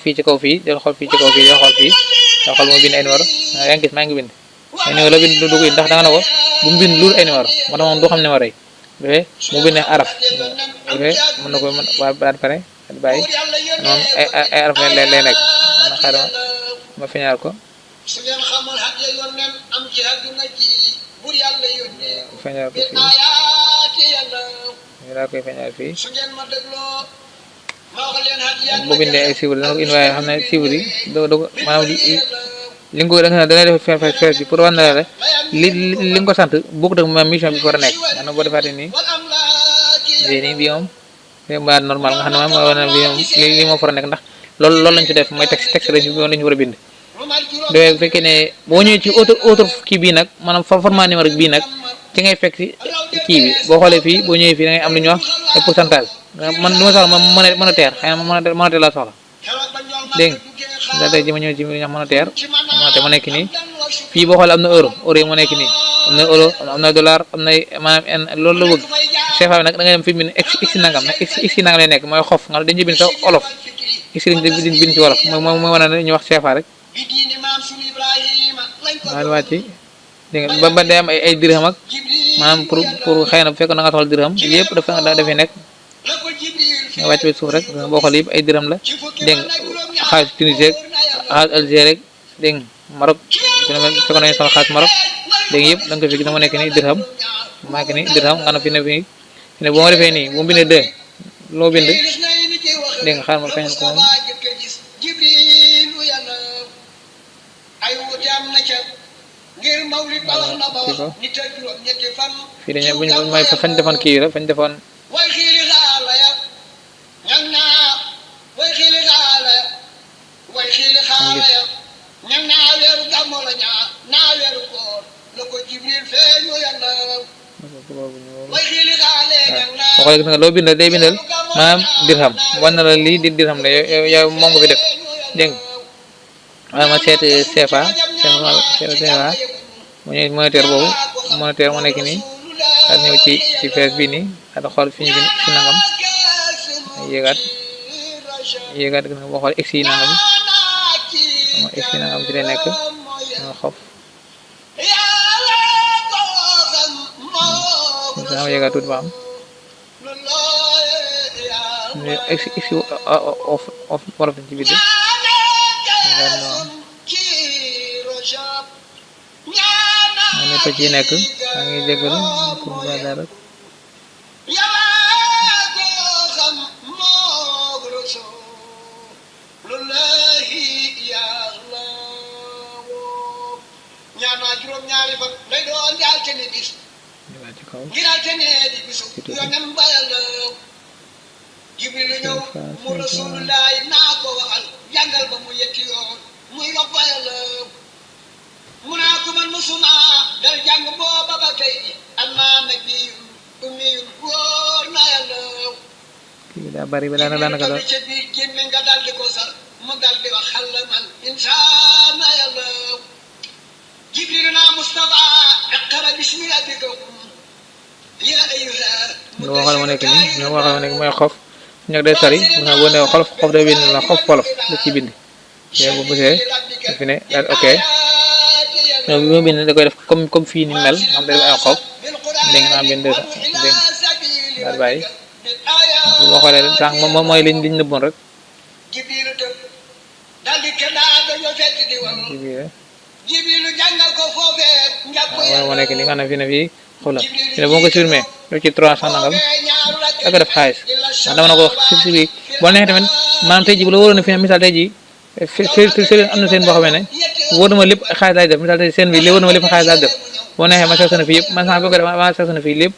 fii ci kaw fii dee xool fii ci kaw fii dee xool fii dee xool moo bind ay numéro yaa ngi gis maa ngi bind ay numéro la bind du ko ndax da nga ne ko bu mu bind luul ay numéro moo tax moom du xam numéro yi defee mu bind araf defee mën na ko mën waa daal pare daal bàyyi moom ay araf lay nekk man na xaaral ma feñaal ko feñaal ko fii ñu daal koy feñaal fii bu bindee ay chiffres dana ko indi waaye xam ne chiffres yi doo maanaam li nga ko da nga def fees bi pour wan na la li nga ko sant bokkut ak ma mission bi fa war a nekk maanaam boo defaatee nii bii moom ba normal nga xam ne moom mooy wane bii moom li moo fa war a nekk ndax loolu lañ ci def mooy texte lañu war a bind bu fekkee ne boo ñëwee ci autre kii bii nag maanaam format numérique bii nag ci ngay fekk ci kii bi boo xoolee fii boo ñëwee fii da ngay am lu ñuy wax ay pourcentage man lu ma soxla ma monétaire xëy na monétaire laa soxla dégg nga tey ji ma ñëw ci ñax monétaire ma nekk nii fii boo xoolee am na euro yi moo nekk nii am na euro am na dollar am na maanaam loolu la bëgg CFA bi nag da ngay dem fi bind x nangam nag x nangam lay nekk mooy xof nga dañu ci bind sax olof x lañ bind ci wolof mooy wane ne ñu wax CFA rek waaye wàcc dégg nga ba day am ay dirham ak maanaam pour xëy na bu fekk na nga soxla dirham yëpp dafa dafay nekk nga wàcc ba suuf rek boo xoolee yëpp ay dirham la dégg nga xaalis Tunisie rek xaalis Algérie rek dégg nga Maroc fekk nañu soxla xaalis Maroc dégg nga yëpp da nga ko fi gis dama nekk nii dirham maa ngi nii dirham nga ne fi ne boo ma defee nii bu mu bindee 2 loo bind dégg nga xaar ma feeñal ko moom fii dañu buñ mooy fañ defoon kii la fañ defoon waaw gis nga loo bindal day bindal maanaam dirham wan na la lii di dirham la yow moom nga fi def dégg nga waaye ma seet CFA mu ñëw moniteur boobu moniteur moo nekk nii daal ñëw ci fees bi nii daal xool fi ñu fi nangam yéegaat gis nga boo xool x yi nangam x yi nangam ci lay nekk nga xof dama yéegaat tuuti ba am x of wolof ci biir ma ne ci nekk maa ngi jégalu pour dara ci kaw Jibril ñëw mu Rasulullaay naa ko waxal jàngal ba mu yetti yoon muy wax ba yàlla mu naa ko man musuma dal jàng booba ba tey am naa nabiyun ummiyun wóor na yàlla kii daa bari ba daanaka doon ca biir génne nga dal di ko sar mu dal di wax xal man insaan na yàlla Jibril naa Mustafa iqra bismi rabbika ya ayyuha nga waxal ma nekk nii nga waxal ma nekk mooy xof ñag day sori bu nga boo nee xolof xof day bind la xof wolof la ci bind te bu bësee fi ne daal ok ñoom bi ma bind da koy def comme fii ni mel xam day def ay xof dégg nga bind dégg daal bàyyi boo xoolee sànq moom mooy liñ nëbboon rek ci biir waaw moo nekk nii nga xam ne fii ne fii xoolal fii ne boo ko surmé def ci 300 nangam da ko def xaalis ndax dama na ko wax si bi boo neexee tamit maanaam tey ji bu la wóoroon ne fi ne misaal tey ji seen am na seen boo xamee ne wóor na ma lépp xaalis laay def misaal tey seen bi li wóor na ma lépp xaalis laay def boo neexee ma sélectionné fii yëpp man sax boo ko def ma sélectionné fii lépp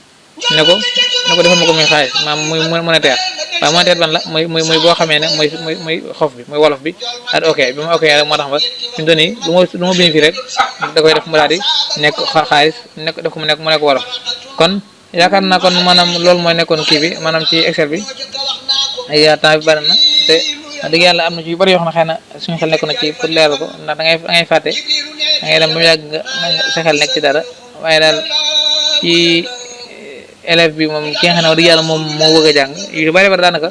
ne ko defal ma ko muy xaalis maanaam muy monétaire waaw monétaire ban la muy boo xamee ne muy xof bi muy wolof bi daal ok bi ma ok rek moo tax ba fi mu toll nii lu ma bind fii rek da koy def mu daal di nekk xaalis def ko mu nekk wolof kon yaakaar naa kon maanaam loolu mooy nekkoon kii bi maanaam ci Excel bi ay temps bi bari na te dëgg yàlla am na ci yu bari yoo xam ne xëy na suñu xel nekk na ci pour leeral ko ndax da ngay fàtte da ngay dem ba mu yàgg nga sa xel nekk ci dara waaye daal ci élève bi moom ki nga xam ne wax dëgg yàlla moom moo bëgg a jàng yu bari daanaka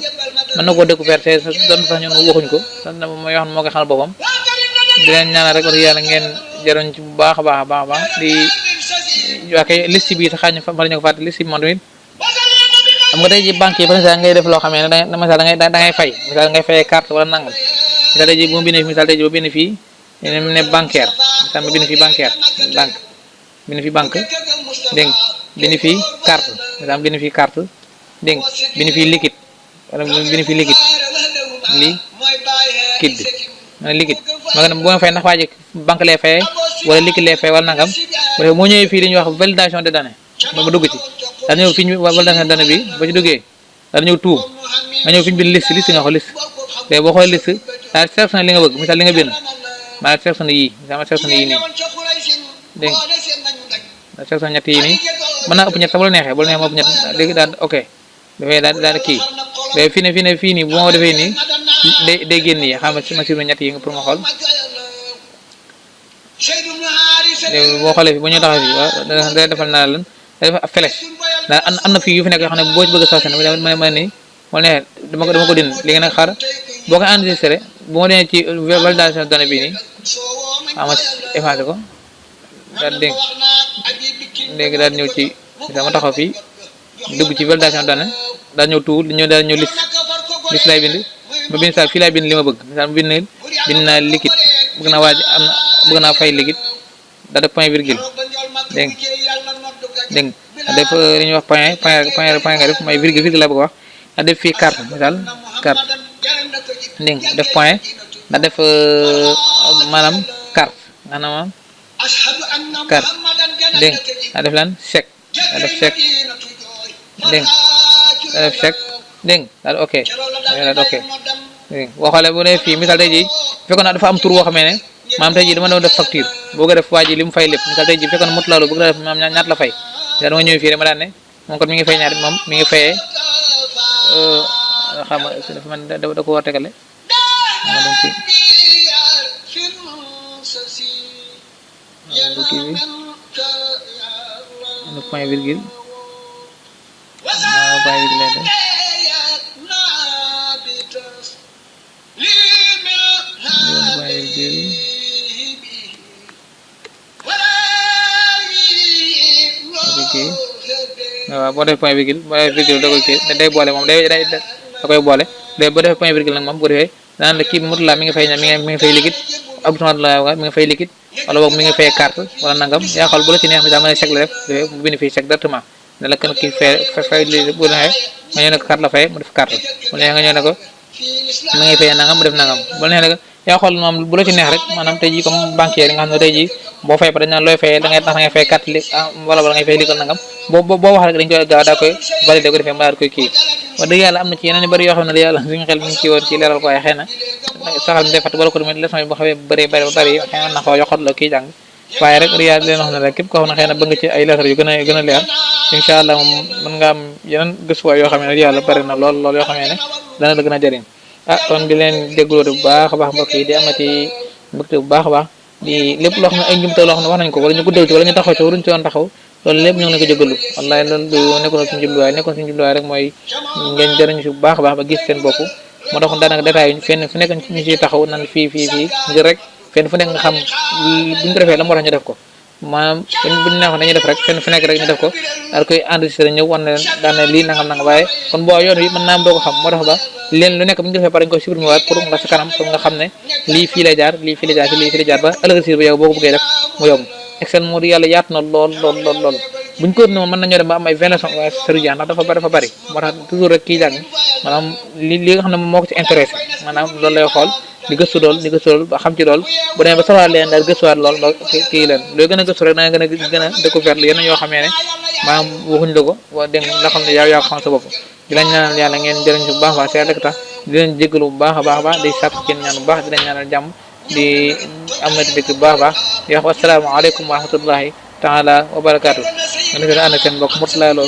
mën na koo découvrir te doon sax ñun waxuñ ko doon mooy yoo xam ne moo koy xamal boppam di leen ñaanal rek wax dëgg yàlla ngeen jaroon ci bu baax a baax di ok liste bi te xaaj ñu bari ñu ko fàtte liste bi moom tamit xam nga tey ji banque yi par exemple ngay def loo xamee ne da ngay fay misaal ngay fayee carte wala nangam misaal tey ji bu ma bindee misaal tey ji ba bind fii ne bancaire misaal ma bind fii bancaire banque bind fii banque dégg nga bind fii carte misaal bind fii carte dégg nga bind fii liquide wala bind fii liquide ma ne liquide ma nga ne bu ma fay ndax waa ji banque lay fayee wala liquide lay fay wala nangam parce que moo ñëwee fii dañuy wax validation de données ba dugg ci daal ñëw fi ñu validation de données bi ba ci duggee daal ñëw tout nga ñëw fi ñu bind liste nga ko liste te boo xoolee liste daal sélectionné li nga bëgg misaal li nga bind maanaam sélectionné yii misaal ma sélectionné yii nii dégg nga daal sélectionné ñett yii nii mën naa ëpp ñett sax bu la neexee ma ëpp ñett léegi daal ok dafay daal kii mais fii nii bu ma defee nii day génn yi xam nga ma sirme ñett yi nga pour ma xool léegi boo xoolee fi bu ñu taxaw fii waaw da defal naa lan da def ab flèche daal am na fii yu fi nekk yoo xam ne boo ci bëgg a sélectionné ma nii moo ne dama ko din léegi nag xaar boo ko enregistré bu ma demee ci validation données bii nii ama effacé ko daal dégg léegi daal ñëw ci dama taxaw fii dugg ci validation données daal ñëw tuut daal ñëw liste lay bind ma bind saa fii laay bind li ma bëgg misaal ma bind naa liquide bëgg naa waaj bëgg naa fay liquide da def point virgule dégg nga def li ñuy wax point nga def mooy virgule la bëgg wax da def fii carte misaal carte dégg nga def point da def maanaam carte maanaam carte dégg nga def lan chèque da def chèque dégg nga def chèque dégg nga daal ok daal ok dégg nga boo xoolee bu dee fii misaal tey jii fekkoon naa dafa am tur boo xamee ne maanaam tey jii dama doon def facture boo ko def waa ji li mu fay lépp misaal tey jii fekkoon mot loolu bëgg na def maam ñaata la fay misaal dama ñëw fii rek ma daan ne moom kon mi ngi fay ñaari moom mi ngi fayee xam nga dafa man da ko war a tegale ma dem ci kii bi point virgule waaw point virgule lay def waaw boo defee point virgule boo defee virgule da koy kii day boole moom da koy boole léegi boo defee point virgule nag moom bu ko defee danaan la kii bi Mourtalla mi ngi fay mi ngi fay liquide Abdou mi ngi fay liquide wala boog mi ngi fay carte wala nangam yaa xool bu la ci neex mi daa mën a chèque la def defee mu bénéfice chèque directement ne la kenn kii fay li bu neexee nga ñëw ne ko carte la fay mu def carte bu neexee nga ñëw ne ko mi ngi fay nangam mu def nangam bu neexee nag yaa xool moom bu la ci neex rek maanaam tey jii comme banquier yi nga xam ne tey jii boo fay ba dañ naan looy fayee da ngay fay carte li wala ngay fay liquide nangam boo wax rek dañ koy gaaw daa koy validé ko defee mu daal koy kii wax dëgg yàlla am na ci yeneen yu bëri yoo xam ne yàlla suñu xel mi ngi ci woon ci leeral ko waaye xëy na saxal mi day fàtt bala ko demee leçon yi boo xawee bëri xëy na xaw yoxot la kii jàng waaye rek riyaa leen wax ne rek képp koo xam ne xëy na bëgg ci ay lettres yu gën a leer incha allah moom mën nga am yeneen gëstuwaay yoo xam ne yàlla bëri na lool yoo xam ne dana la gën a jëriñ kon di leen dégloo bu baax a baax mbokk yi di amati mbégte bu baax a baax di lépp loo xam ne ay njumte loo xam ne wax nañ ko wala ñu guddal ci wala ñu taxaw ci waruñ ci woon taxaw loolu lépp ñu ngi leen ko jégalu wallaay loolu nekkoon suñu jubluwaay rek mooy ngeen jëriñ si bu baax a baax ba gis seen bopp moo tax daanaka détail yi fenn fu nekk ñu ciy taxaw nan fii ngir rek fenn fu nekk nga xam buñ ko defee la moo tax ñu def ko maanaam buñ neexoon dañuy def rek fenn fu nekk rek ñu def ko daal koy enregistré ñëw wan ne daan ne lii nangam waaye kon boo yoon wi mën naa am doo ko xam moo tax ba leen lu nekk bu ñu defee pare dañ ko supprimer waat pour nga sa kanam pour nga xam ne lii fii lay jaar lii fii lay jaar ba ëllëg si ba yow boo ko bëggee def mu yomb Excel moo di yàlla yaatu na lool buñ ko ne moom mën nañoo dem ba am ay 20 leçons waaye sëriñ ndax dafa bari moo tax toujours rek kii jàng maanaam li nga xam ne moom moo ko ci intéressé maanaam loolu lay xool di gëstu lool ba xam ci lool bu demee ba saxaar leen daal gëstuwaat lool kii leen looy gën a gëstu rek da nga gën a découverte yeneen yoo xamee ne maanaam waxuñ la ko wa dégg nga xam ne yaa ko xam sa bopp di lañ ñaanal yàlla ngeen jëriñ si bu baax baax see rek tax di leen jégalu bu baax a baax di sàkk ci ñaan bu baax di leen ñaanal jàmm di am na dëkk bu baax baax di wax asalaamaaleykum wa rahmatullahi taala wa barakaatu nga defee ànd ak seen mbokk Mourtalla Lo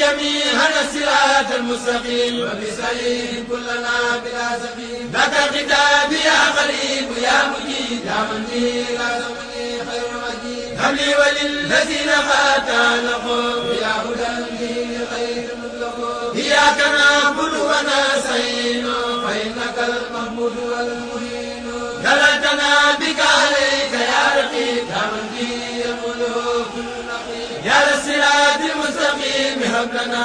جميعا الصراط المستقيم وبسعيد كلنا بلا سقيم ذاك الكتاب يا غريب يا مجيد يا من به لا تمني خير مجيد هب لي وللذين خاتنقوا يا هدى به خير مطلق اياك نعبد ونستعين فانك المحمود والمهين دلتنا بك عليك يا رقيب يا من به يملك كل نقيب يا للصراط المستقيم هب لنا